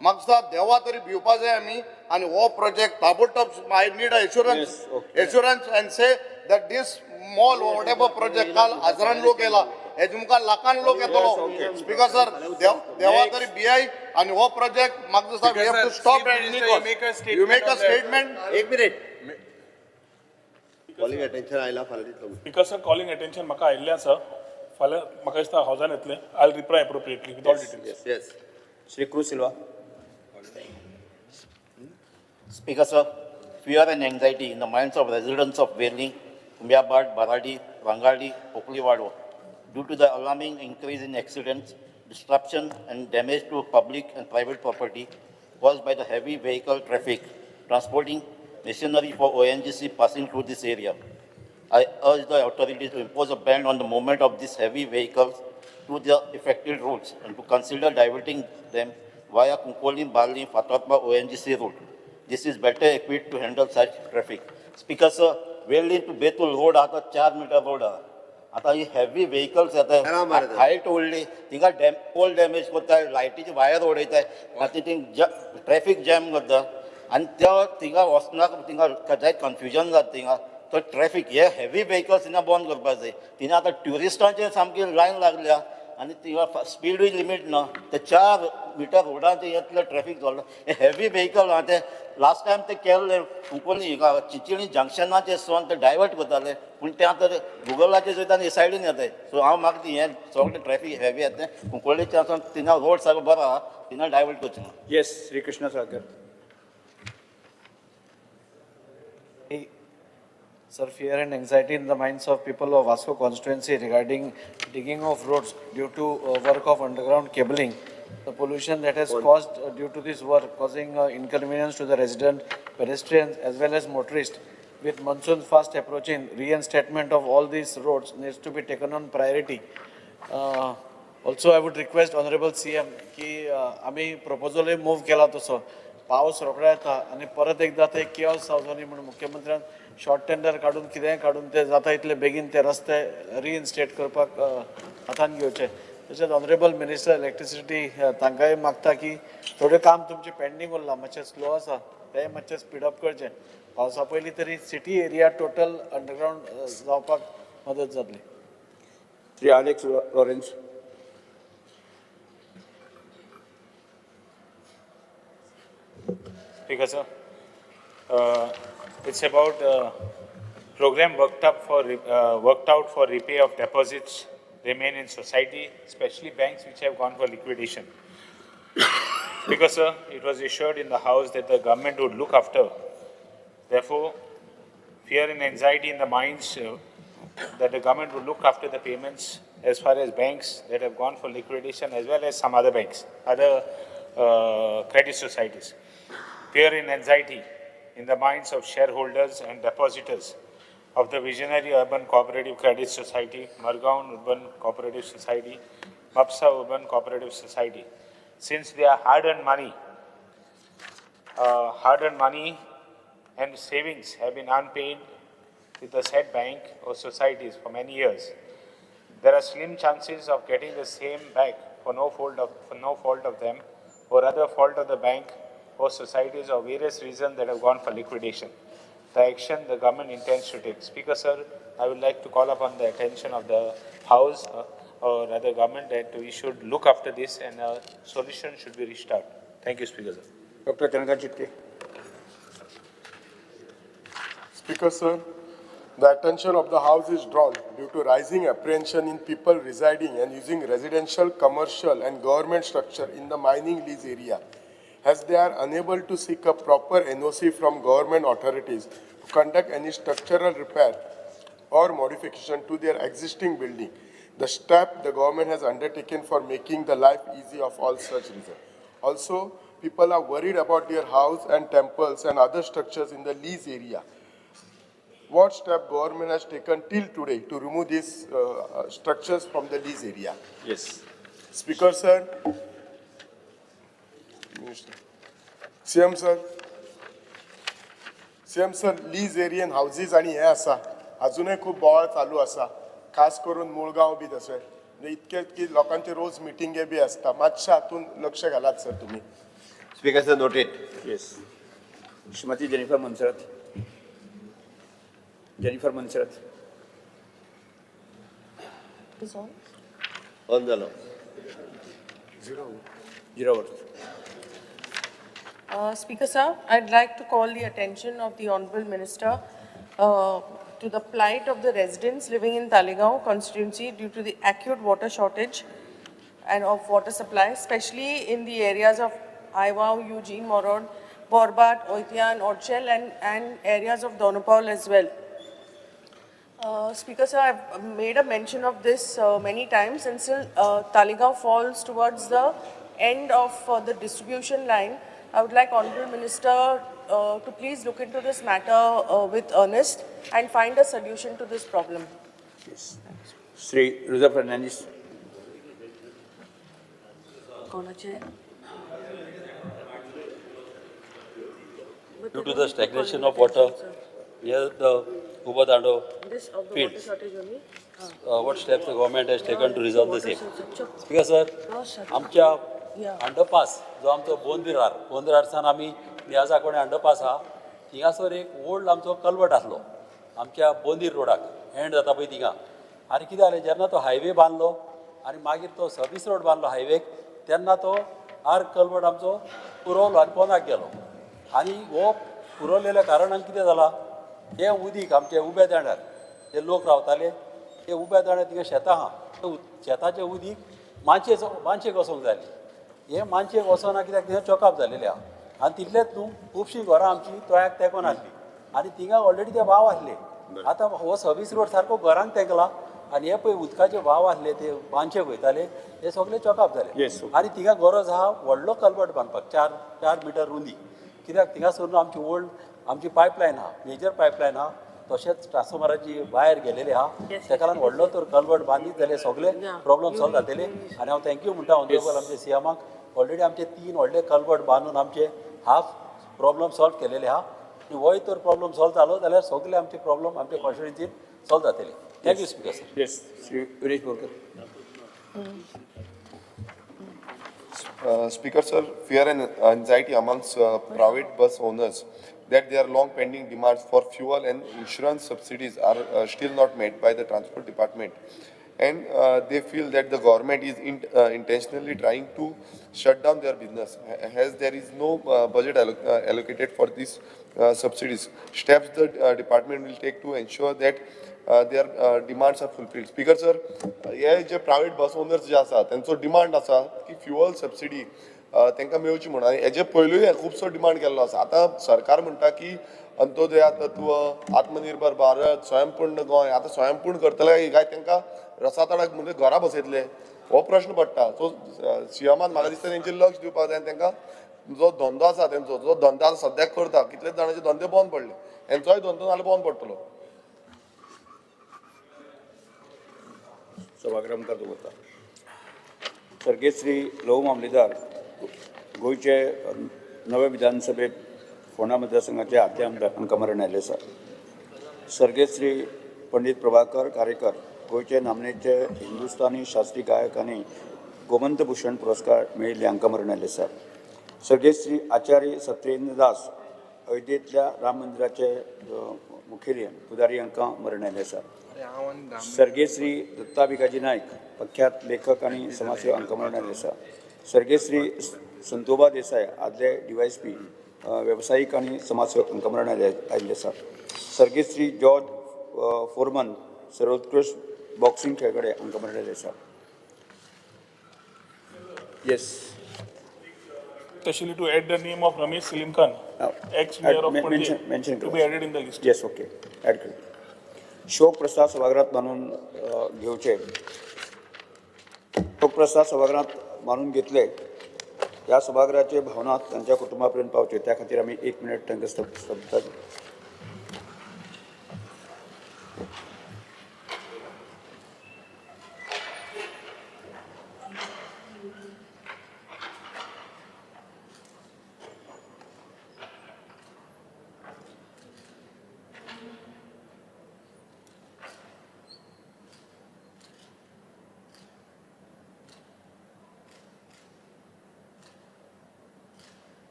म्हाका दिसता देवा तरी भिवपा जाय आमी आनी हो प्रोजेक्ट ताबडतोब, I need assurance assurance and say that this mall, whatever project, काल हजारान लोक येला, हेजे मुखार लाखान लोक येतलो. स्पीकर सर, देवा तरी भियाय आनी हो प्रोजेक्ट म्हाका दिसता we have to stop. You make a statement. एक मिनिट. कॉलिंग अटेन्शन आयला, फाल्यां दितलो. स्पीकर सर, कॉलिंग अटेन्शन म्हाका आयिल्लें आसा. फाल्यां म्हाका दिसता हावजान येतलें. I will reply appropriately with all details. Yes. Shri Cruz Silva. Speaker sir, fear and anxiety in the minds of residents of Velim, Cumbiabat, Baradi, Rangali, Okliwado due to the alarming increase in accidents, disruption and damage to public and private property caused by the heavy vehicle traffic transporting machinery for ONGC passing through this area. I urge the authorities to impose a ban on the movement of these heavy vehicles to the affected routes and to consider diverting them via Cuncolim, Ballim, Fatorpa, ONGC route. This is better equipped to handle such traffic. Speaker sir, Velim to Betul road आता 4 metre road आहा. आता ही heavy vehicles येता, height व्हडली, थिंगा dam poll damage करता, लायटीची wire उडयताय, मागीर thing traffic jam करता. आनी त्या थिंगा वचनाक थिंगा जायत कन्फ्युजन जाता थिंगा. तो ट्रॅफीक हे हेवी व्हेकल्स थिंगा बंद करपाक जाय. थिंगा आतां ट्युरिस्टांचे सामकी लायन लागल्या आनी थिंगा स्पिडूय लिमीट ना. ते 4 मिटर रोडाचे इतलें ट्रॅफीक जाल्लो, हे हेवी व्हेकल आहा ते लास्ट टायम ते केल्ले कुंकळ्ळी हिंगा चिंचणी जंक्शनाचेर सावन ते डायवर्ट करताले, पूण ते आतां गुगलाचेर वयता आनी सायडीन येताय. सो हांव मागता हें सगळें ट्रॅफीक हेवी येता तें कुंकळ्ळीचें वचोन थिंगा रोड सगळो बरो आहा, थिंगा डायवर्ट करचें ना. Yes, Shri Krishna Salkar. Sir, fear and anxiety in the minds of people of Vasco constituency regarding digging of roads due to work of underground cabling. The pollution that has caused due to this work causing inconvenience to the resident, pedestrians as well as motorists. With monsoon fast approaching, reinstatement of all these roads needs to be taken on priority. Also, I would request Honorable CM की आमी प्रपोजलूय move केला तसो पावस रोखडो येता आनी परत एकदां ते केओस जावचो न्ही म्हणून मुख्यमंत्र्यान शॉर्ट टेंडर काडून कितेंय काडून ते जाता इतले बेगीन ते रस्ते रिइन्स्टेट करपाक हातान घेवचे. तशेंच ऑनरेबल मिनिस्टर इलेक्ट्रिसिटी तांकांय मागता की थोडें काम तुमचें पेंडींग उरलां, मातशें स्लो आसा, तें मातशें स्पीड अप करचें. पावसा पयलीं तरी सिटी एरिया टोटल अंडरग्रावंड जावपाक मदत जातली. Shri Alex Lawrence. Speaker sir, it's about program worked out for repay of deposits remain in society, especially banks which have gone for liquidation. Speaker sir, it was assured in the House that the government would look after. Therefore, fear and anxiety in the minds that the government would look after the payments as far as banks that have gone for liquidation as well as some other banks, other credit societies. Fear and anxiety in the minds of shareholders and depositors of the Visionary Urban Cooperative Credit Society, Margaon Urban Cooperative Society, Mapsa Urban Cooperative Society. Since they are hard-earned money and savings have been unpaid with the said bank or societies for many years, there are slim chances of getting the same back for no fault of them or other fault of the bank or societies or various reasons that have gone for liquidation. The action the government intends to take. Speaker sir, I would like to call upon the attention of the House or rather government that we should look after this and a solution should be reached out. Thank you, Speaker sir. Dr. Chandrakant Chitte. Speaker sir, the attention of the House is drawn due to rising apprehension in people residing and using residential, commercial and government structure in the mining lease area, as they are unable to seek a proper NOC from government authorities to conduct any structural repair or modification to their existing building. The step the government has undertaken for making the life easy of all such reasons. Also, people are worried about their house and temples and other structures in the lease area. What step government has taken till today to remove these structures from the lease area? Yes. Speaker sir, CM sir, CM sir, lease area houses आनी हें आसा अजूनय खूब बोवाळ चालू आसा, खास करून मुळगांव बी तशें म्हणजे इतके की लोकांचे रोज मिटिंगे बी आसता. मातशें हातून लक्ष घालात सर तुमी. Speaker sir, noted. Yes. Shrimati Jennifer Monserrate. Jennifer Monserrate. On जालो. Zero worth. Speaker sir, I'd like to call the attention of the Honorable Minister to the plight of the residents living in Taleigao constituency due to the acute water shortage and of water supply, especially in the areas of Aivao, Eugene, Morod, Borbat, Oitian, Odchel and areas of Dona Paula as well. Speaker sir, I've made a mention of this many times, and still Taleigao falls towards the end of the distribution line. I would like Honorable Minister to please look into this matter with earnest and find a solution to this problem. Yes. Shri Rosa Fernandes. Due to the stagnation of water near the Ubadando fields, what steps the government has taken to resolve the same? Speaker sir, आमच्या underpass जो आमचो बोंदरार, बोंदरारसान आमी नियाजा कोणे underpass आहा थिंगासर एक old आमचो culvert आसलो आमच्या बोंदीर रोडाक एंड जाता पळय थिंगा. आनी कितें जालें, जेन्ना तो हायवे बांदलो आनी मागीर तो सर्वीस रोड बांदलो हायवेक, तेन्ना तो आर कलवट आमचो पुरवलो आनी पोंदाक गेलो. आनी हो पुरवलेल्या कारणान कितें जाला, हें उदीक आमचे उब्या दांड्यार जे लोक रावताले ते उब्या दांड्यार थिंगा शेतां आहा, शेताचें उदीक मानशेक वचोंक जाय आसलें. हें मानशेक वचना कित्याक थिंगा चॉकअप जालेलें आहा. आनी तितलेंच न्हू, खुबशीं घरां आमचीं तळ्याक तेंकोन आसलीं आनी थिंगा ऑलरेडी ते वाव आसले. आतां हो सर्वीस रोड सारको घरांक तेंकला आनी हे पळय उदकाचे वाव आसले ते मानशेक वयताले, हे सगळे चॉकअप जाले. आनी थिंगा गरज आहा व्हडलो कलवट बांदपाक, 4 मिटर रुंदी, कित्याक थिंगासर आमची ओल्ड आमची पायपलायन आहा, मेजर पायपलायन आहा, तशेंच ट्रान्सफॉर्मराची वायर गेलेली आहा. ताका लागून व्हडलो तर कलवट बांदीत जाल्यार सगळे प्रॉब्लम सॉल्व जातले. आनी हांव thank you म्हणटा ऑनरेबल आमचे सीएमाक, ऑलरेडी आमचे 3 व्हडले कलवट बांदून आमचे हाफ प्रॉब्लम सॉल्व केलेले आहा. आनी होय तर प्रॉब्लम सॉल्व जालो जाल्यार सगळे आमचे प्रॉब्लम आमचे कॉन्स्टिट्युएन्सीन सॉल्व जातले. Thank you speaker sir. Yes, Shri Viresh Borkar. Speaker sir, fear and anxiety amongst private bus owners that their long pending demands for fuel and insurance subsidies are still not met by the transport department, and they feel that the government is intentionally trying to shut down their business as there is no budget allocated for these subsidies. Steps the department will take to ensure that their demands are fulfilled. Speaker sir, हे जे private बस owners जे आसा तेंचो demand आसा की fuel subsidy तांकां मेळची म्हणून, आनी हेजे पयलूय खुबसो डिमांड केल्लो आसा. आतां सरकार म्हणटा की अंत्योदया तत्व, आत्मनिर्भर भारत, स्वयंपूर्ण गोंय. आतां स्वयंपूर्ण करतले काय तांकां रसातळाक म्हणजे घरा बसयतले, हो प्रश्न पडटा. सो सीएमान म्हाका दिसता तेंचेर लक्ष दिवपाक जाय आनी तांकां जो धंदो आसा तेंचो, जो धंदो आतां सद्याक करता, कितलेच जाणांचे धंदे बंद पडले, हेंचोय धंदो नाल्यार बंद पडटलो. सभागृह मुखार दवरता. सर्गेस्त श्री लहू मामलेदार गोंयचे नवे विधानसभेत फोंडा मतदारसंघाचे आदले आमदार हांकां मरण आयिल्लें आसा. सर्गेस्त श्री पंडीत प्रभाकर कारेकर गोंयचे नामनेचे हिंदुस्तानी शास्त्रीय गायक आनी गोमंतभूषण पुरस्कार मेळिल्ले हांकां मरण आयिल्लें आसा. सर्गेस्त श्री आचार्य सत्येंद्र दास अयोध्येंतल्या राम मंदिराचे मुखेली पुजारी हांकां मरण आयिल्लें आसा. सर्गेस्त श्री दत्ता भिकाजी नायक प्रख्यात लेखक आनी समाजसेवक हांकां मरण आयिल्लें आसा. सर्गेस्त श्री संतोबा देसाय आदले DYSP वेवसायीक आनी समाजसेवक हांकां मरण आयिल्लें आसा. सर्गेस्त श्री जॉर्ज फोरमन सर्वोत्कृश्ट बॉक्सिंग खेळगडे हांकां मरण आयिल्लें आसा. Yes. Especially to add the name of Ramesh Silimkhan, ex-mayor of Panaji, to be added in the list. Yes, okay. Add कर. शोक प्रस्ताव सभागृहात मानून घेवचे. शोक प्रस्ताव सभागृहात मानून घेतले ह्या सभागृहाचे भावना तांच्या कुटुंबा पर्यंत पावच्यो त्या खातीर आमी 1 मिनट तांकां स्तब्धता.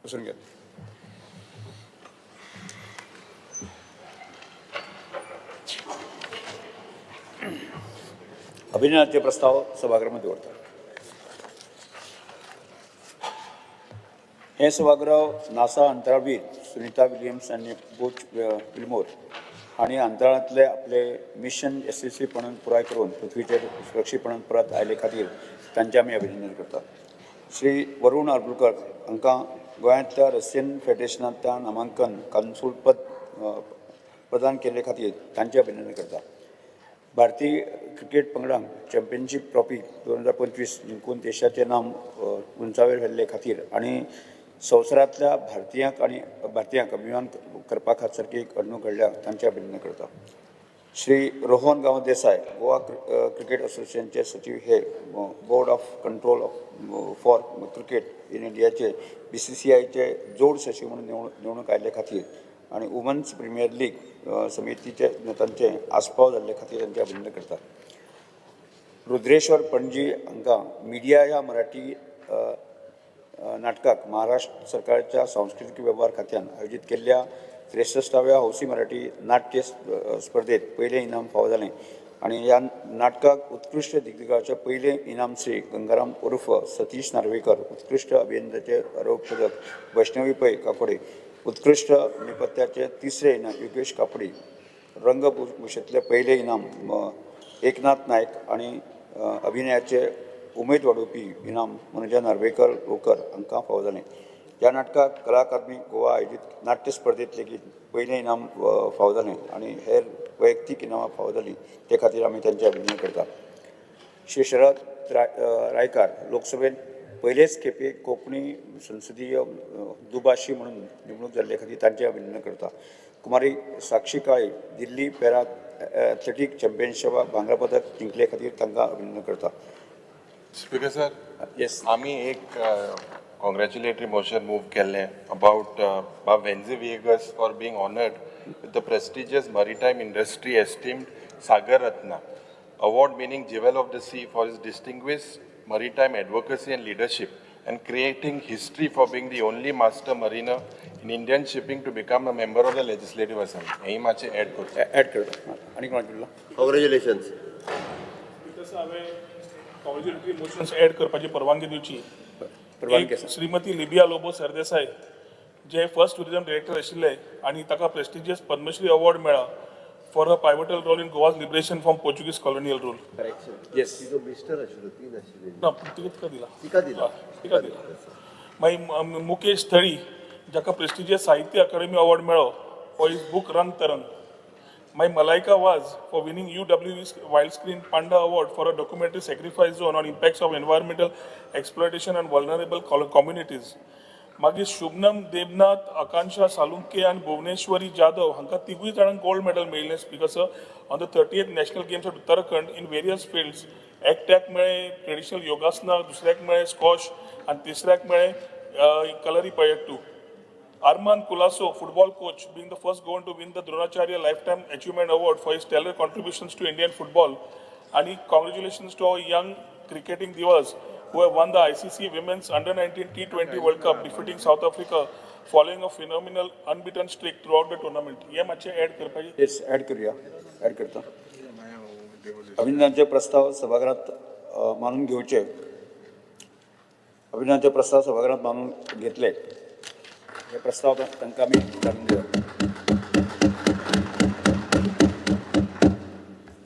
बसून घ्या. अभिनंदनाचे प्रस्ताव सभागृहात दवरता. हे सभागृह नासा अंतराळवीर सुनीता विलियम्स आनी बुच विल्मोर हांणी अंतराळांतले आपले मिशन यशस्वीपणान पुराय करून पृथ्वीचेर सुरक्षीतपणान परत आयले खातीर तांचें आमी अभिनंदन करतात. श्री वरुण आर्बुलकर हांकां गोंयांतल्या रशियन फेडरेशनांतल्या नामांकन कन्सूलपद प्रदान केल्ले खातीर तांचें अभिनंदन करता. भारतीय क्रिकेट पंगडांक चॅम्पियनशीप ट्रॉफी 2025 जिंकून देशाचें नाम उंचावेर व्हेल्ले खातीर आनी संवसारांतल्या भारतीयांक आनी भारतीयांक अभिमान करपा खातीर सारकी एक घडणूक घडल्या, तांचें अभिनंदन करता. श्री रोहन गांव देसाय, गोवा क्रिकेट असोसिएशनचे सचीव हे Board of Control of for Cricket in इंडियाचे BCCIचे जोड सचीव म्हणून नेमणूक आयिल्ले खातीर आनी वुमन्स प्रिमियर लीग समितीचे तांचे आस्पाव जाल्ले खातीर तांचें अभिनंदन करता. रुद्रेश्वर पणजी हांकां मिडिया ह्या मराठी नाटकाक महाराष्ट्र सरकारच्या सांस्कृतीक वेव्हार खात्यान आयोजीत केल्ल्या 63व्या हौसी मराठी नाट्य स्पर्धेत पयलें इनाम फावो जालें आनी ह्या नाटकाक उत्कृश्ट दिग्दर्शकाचें पयलें इनाम श्री गंगाराम उर्फ सतीश नार्वेकर, उत्कृश्ट अभियंत्याचें रौप्य पदक वैष्णवी पै काकोडे, उत्कृश्ट नेपथ्याचें तिसरें इनाम योगेश कापडी, रंगभूषेंतलें पयलें इनाम एकनाथ नायक आनी अभिनयाचे उमेद वाडोवपी इनाम मनुजा नार्वेकर लोकर हांकां फावो जालें. ह्या नाटकाक कला अकादमी गोवा आयोजीत नाट्य स्पर्धेंत लेगीत पयलें इनाम फावो जालें आनी हेर वैयक्तीक इनामां फावो जालीं, ते खातीर आमी तांचें अभिनंदन करतात. श्री शरद रायकार लोकसभेंत पयलेच खेपे कोंकणी संसदीय दुभाशी म्हणून नेमणूक जाल्ले खातीर तांचें अभिनंदन करता. कुमारी साक्षी काळे दिल्ली पॅरा एथलेटीक चॅम्पियनशिपाक भांगरा पदक जिखले खातीर तांकां अभिनंदन करता. स्पीकर सर, येस. आमी एक कॉंग्रॅच्युलेटरी मोशन मूव केल्लें अबाउट बाब Venzy Viegas for being honoured with the prestigious maritime industry esteemed Sagar Ratna award, meaning jewel of the sea, for his distinguished maritime advocacy and leadership and creating history for being the only master mariner in Indian shipping to become a member of the Legislative Assembly. हेंय मातशें add करता. Add करता. आनी कोणाक उरला? Congratulations. तसं हांवें कॉंग्रेच्युलेटरी motions add करपाची परवानगी दिवची. परवानगी एक आसा. श्रीमती लिबिया लोबो सरदेसाय, जे फर्स्ट टुरिझम डिरेक्टर आशिल्ले आनी ताका प्रेस्टिजियस पद्मश्री अवॉर्ड मेळ्ळा for her pivotal role in Goa's liberation from Portuguese colonial rule. Yes. तिचो मिस्टर आशिल्लो, ती नाशिल्ली. ना, तिका तिका दिला. तिका दिला. तिका दिला. मागीर मुकेश थळी, जाका प्रेस्टिजियस साहित्य अकादमी अवॉर्ड मेळ्ळो फॉर his book रंग तरंग. मागीर मलायका वाज for winning UWE Wild Screen Panda Award for a documentary Sacrifice Zone on impacts of environmental exploitation and vulnerable communities. मागीर शुभनम देबनाथ, आकांक्षा सालुंके आनी भुवनेश्वरी जाधव हांकां तिगूय जाणांक गोल्ड मेडल मेळिल्लें, Speaker sir, on the 30th National Games of Uttarakhand in various fields. एकट्याक मेळ्ळें traditional योगासना, दुसऱ्याक मेळ्ळें स्कॉश आनी तिसऱ्याक मेळ्ळें kalari Payattu. Arman Colaco, football coach, being the first Goan to win the Dronacharya Lifetime Achievement Award for his stellar contributions to Indian football. And congratulations to our young cricketing divas who have won the ICC Women's Under-19 T20 World Cup, defeating South Africa following a phenomenal unbeaten streak throughout the tournament. हे मातशें add करपाचे. येस, add करूया, add करता. अभिनंदनाचे प्रस्ताव सभाघरात मानून घेवचे. अभिनंदनाचे प्रस्ताव सभाघरात मानून घेतले. हे प्रस्ताव तांकां आमी धाडून दिया.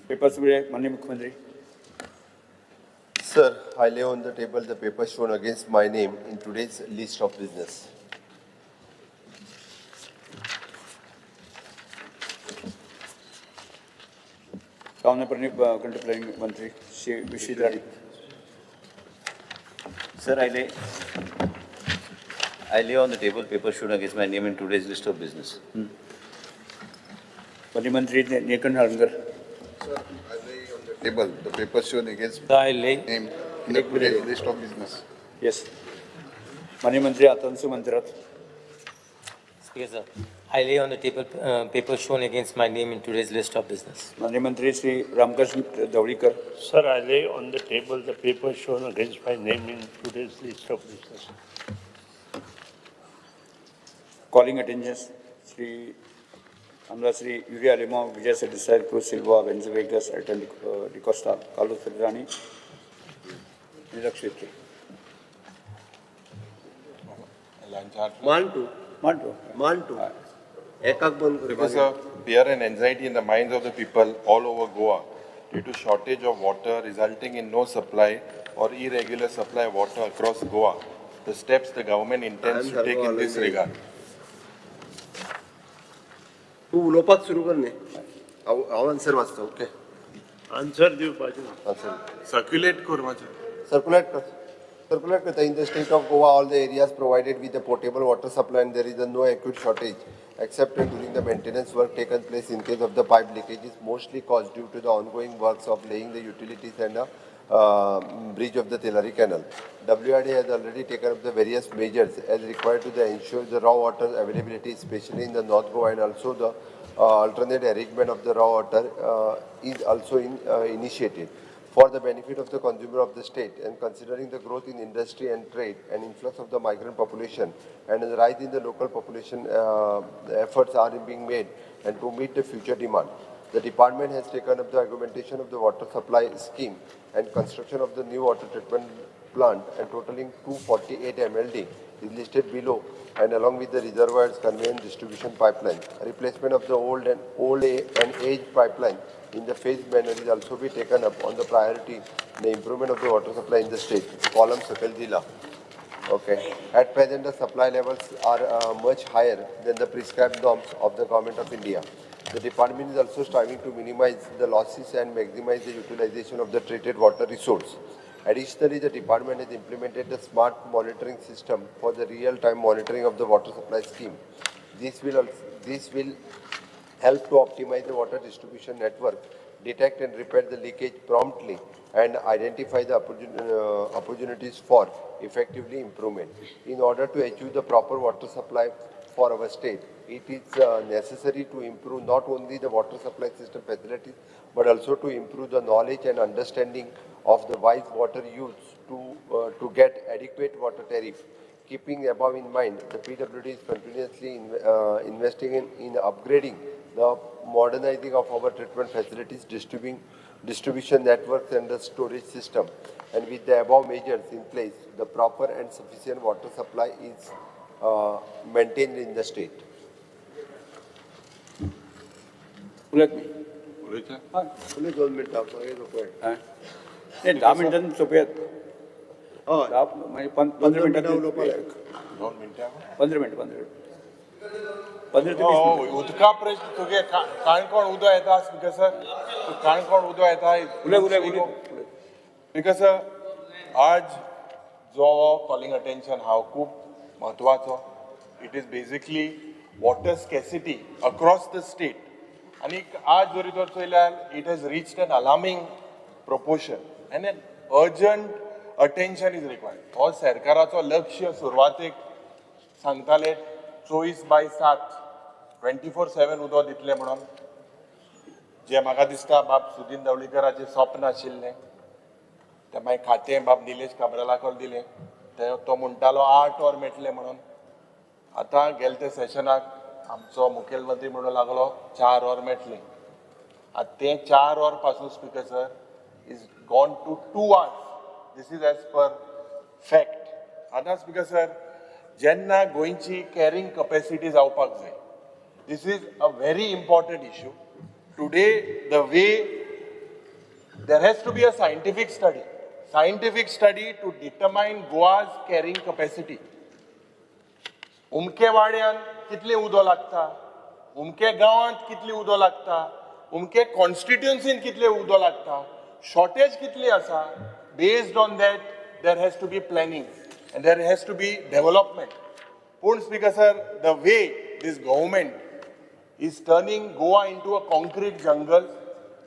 पेपर्स माननीय मुख्यमंत्री. Sir, I lay on the table the paper shown against my name in today's list of business. गांवने country planning मंत्री Shri Vishwajit Rane. Sir, I lay on the table paper shown against my name in today's list of business. माननीय मंत्री Nilkanth Halarnkar. Sir, I lay on the table the paper shown against I lay name in the today's list of business. Yes. माननीय मंत्री आतांसू मंत्रात. Speaker sir, I lay on the table paper shown against my name in today's list of business. माननीय मंत्री Shri Ramakrishna Dhavalikar. Sir, I lay on the table the paper shown against my name in today's list of business. Calling attention Shri आमदार Shri Yuri Alemao, Vijay Sardesai, cruise Silva, वेन्झी Viegas, Elton D'Costa, Carlos Ferreira आनी निलक्ष इतके. मान two. मान two. मान two. एकाक बंद कर. Because of fear and anxiety in the minds of the people all over Goa due to shortage of water resulting in no supply or irregular supply of water across Goa, the steps the government intends to take in this regard. तूं उलोवपाक सुरू कर न्ही, हांव हांव answer वाचता. Okay. Answer दिवपाचें. Answer. Circulate कर मातशें. सर्क्युलेट कर. Circulate करता. In the state of Goa, all the areas provided with the potable water supply and there is a no acute shortage except during the maintenance work taken place in case of the pipe leakage is mostly caused due to the ongoing works of laying the utilities and the bridge of the Tillari Canal. WRD has already taken up the various measures as required to the ensure the raw water availability, especially in the North Goa, and also the alternate arrangement of the raw water is also initiated for the benefit of the consumer of the state, and considering the growth in industry and trade and influx of the migrant population and the rise in the local population, efforts are being made and to meet the future demand. The department has taken up the augmentation of the water supply scheme and construction of the new water treatment plant and totaling 248 MLD is listed below, and along with the reservoirs, conveyance distribution pipeline. Replacement of the old and aged pipeline in the phased manner is also be taken up on the priority in the improvement of the water supply in the state. Column Sakal Jila. Okay. At present, the supply levels are much higher than the prescribed norms of the Government of India. The department is also striving to minimize the losses and maximize the utilization of the treated water resource. Additionally, the department has implemented the smart monitoring system for the real-time monitoring of the water supply scheme. This will help to optimize the water distribution network, detect and repair the leakage promptly, and identify the opportunities for effectively improvement. In order to achieve the proper water supply for our state, it is necessary to improve not only the water supply system facilities, but also to improve the knowledge and understanding of the wise water use to get adequate water tariff. Keeping above in mind, the PWD is continuously investing in upgrading the modernizing of our treatment facilities, distribution networks and the storage system. And with the above measures in place, the proper and sufficient water supply is maintained in the state. उलयत नाही, 10 मिनटांनी सोंपयात. मागीर 15 मिनटां, 2 मिनटां, 15 मिनटां, 15 ते 20 मिनटां. उदका प्रश्न तुगे काणकोण उदक येता स्पीकर सर, काणकोण उदक येता. उलय उलय उलय. स्पीकर सर, आज जो कॉलिंग अटेन्शन हा खूब म्हत्वाचो. It is basically water scarcity across the state. आनी आज जरी तर चोयल्यार it has reached an alarming proportion and an urgent attention is required. हो सरकाराचो लक्ष सुरवातेक सांगताले 24/7 24/7 उदक दितले म्हणून, जें म्हाका दिसता बाब सुदीन दावलीकराचें स्वप्न आशिल्लें तें मागीर खातें बाब निलेश काब्रालाक दिलें, तो म्हणटालो 8 वर मेळटलें म्हणून. आतां गेले ते सेशनाक आमचो मुखेलमंत्री म्हणून लागलो 4 वर मेळटलें. आतां तें 4 वर पासून speaker sir is gone to 2 hours. This is as per fact. आतां स्पीकर सर, जेन्ना गोंयची कॅरिंग कपॅसिटी जावपाक जाय, this is a very important issue. Today the way there has to be a scientific study to determine Goa's carrying capacity. उमके वाड्यान कितले उदक लागता, उमके गांवांत कितले उदक लागता, उमके कॉन्स्टिट्युएन्सीन कितले उदक लागता, शॉर्टेज कितली आसा. Based on that there has to be planning and there has to be development. पूण speaker sir, the way this government is turning Goa into a concrete jungle,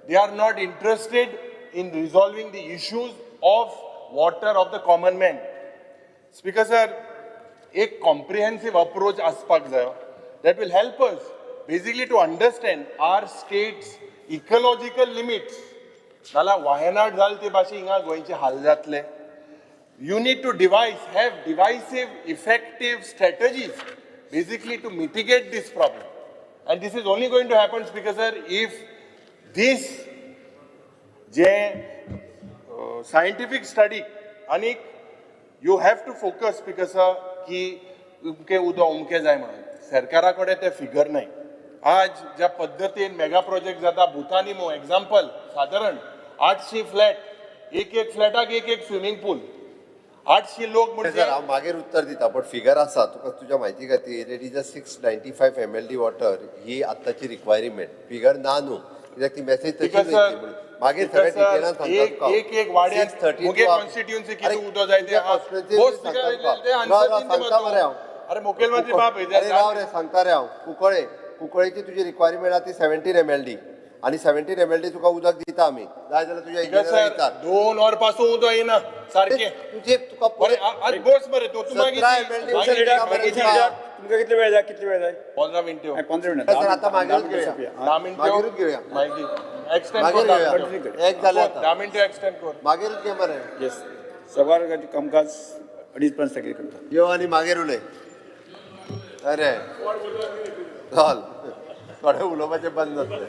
they are not interested in resolving the issues of water of the common man. Speaker sir, एक comprehensive approach आसपाक जाय that will help us basically to understand our state's ecological limits. नाल्यार वायनाड जाल ते भाशेन हिंगा गोंयचे हाल जातले. You need to have divisive, effective strategies basically to mitigate this problem. And this is only going to happen, Speaker sir, if this J scientific study आनी you have to focus, Speaker sir, की उमके उदक उमके जाय म्हणून सरकारा कडेन ते figure नाही. आज ज्या पद्दतीन मेगा प्रोजेक्ट जाता, भुतानी मो एग्जाम्पल, सादारण 800 फ्लॅट, एक एक फ्लॅटाक एक एक स्विमींग पूल, 800 लोक. म्हणजे हांव मागीर उत्तर दिता, बट फिगर आसा तुका तुज्या म्हायती खातीर. It is a 695 MLD water ही आत्ताची रिक्वायरमेंट. फिगर ना न्हू, कित्याक ती मॅसेज तशीच Because, sir, वयतली म्हणून. मागीर सगळें because, sir, डिटेलान सांगता एक तुका हांव. एक एक वाड्यात 6:32 मुगे कॉन्स्टिट्युएन्सी कितें उदक जाय ते आहा. constituency बोस सांगता ते तुका. ते राव, answer राव, दिन ते सांगता मरे हांव. अरे मुखेलमंत्री बाब अरे राव रे सांगता रे हांव. कुंकळे कुंकळेची तुजी रिक्वायरमेंट आहा ती 17 MLD आनी 17 MLD तुका उदक दिता आमी. जाय जाल्यार तुज्या इंजिनियराक विचार. 2 वर पासून उदक येना सारकें. तुजे तुका बरें आज बोस मरे तो तूं मागीर 17 MLD उदक दिता मरे तुका. तुमकां कितले वेळ जाय, कितले वेळ जाय? 15 मिनटो. 15 मिनटां. सर आता मागीरूच घेवया. 10 मिनटो. मागीरूच घेवया. मागीर एक्सटेंड मागीर कर. घेवया. एक जालें आतां. 10 मिनटो एक्सटेंड कर. मागीरूच घे मरे. येस, सवार कामकाज 2.5 पर्यंत स्थगीत करता. यो आनी मागीर उलय. अरे चल थोडें उलोवपाचें बंद जातलें.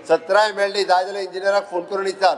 17 MLD जाय जाल्यार इंजिनियराक फोन करून विचार.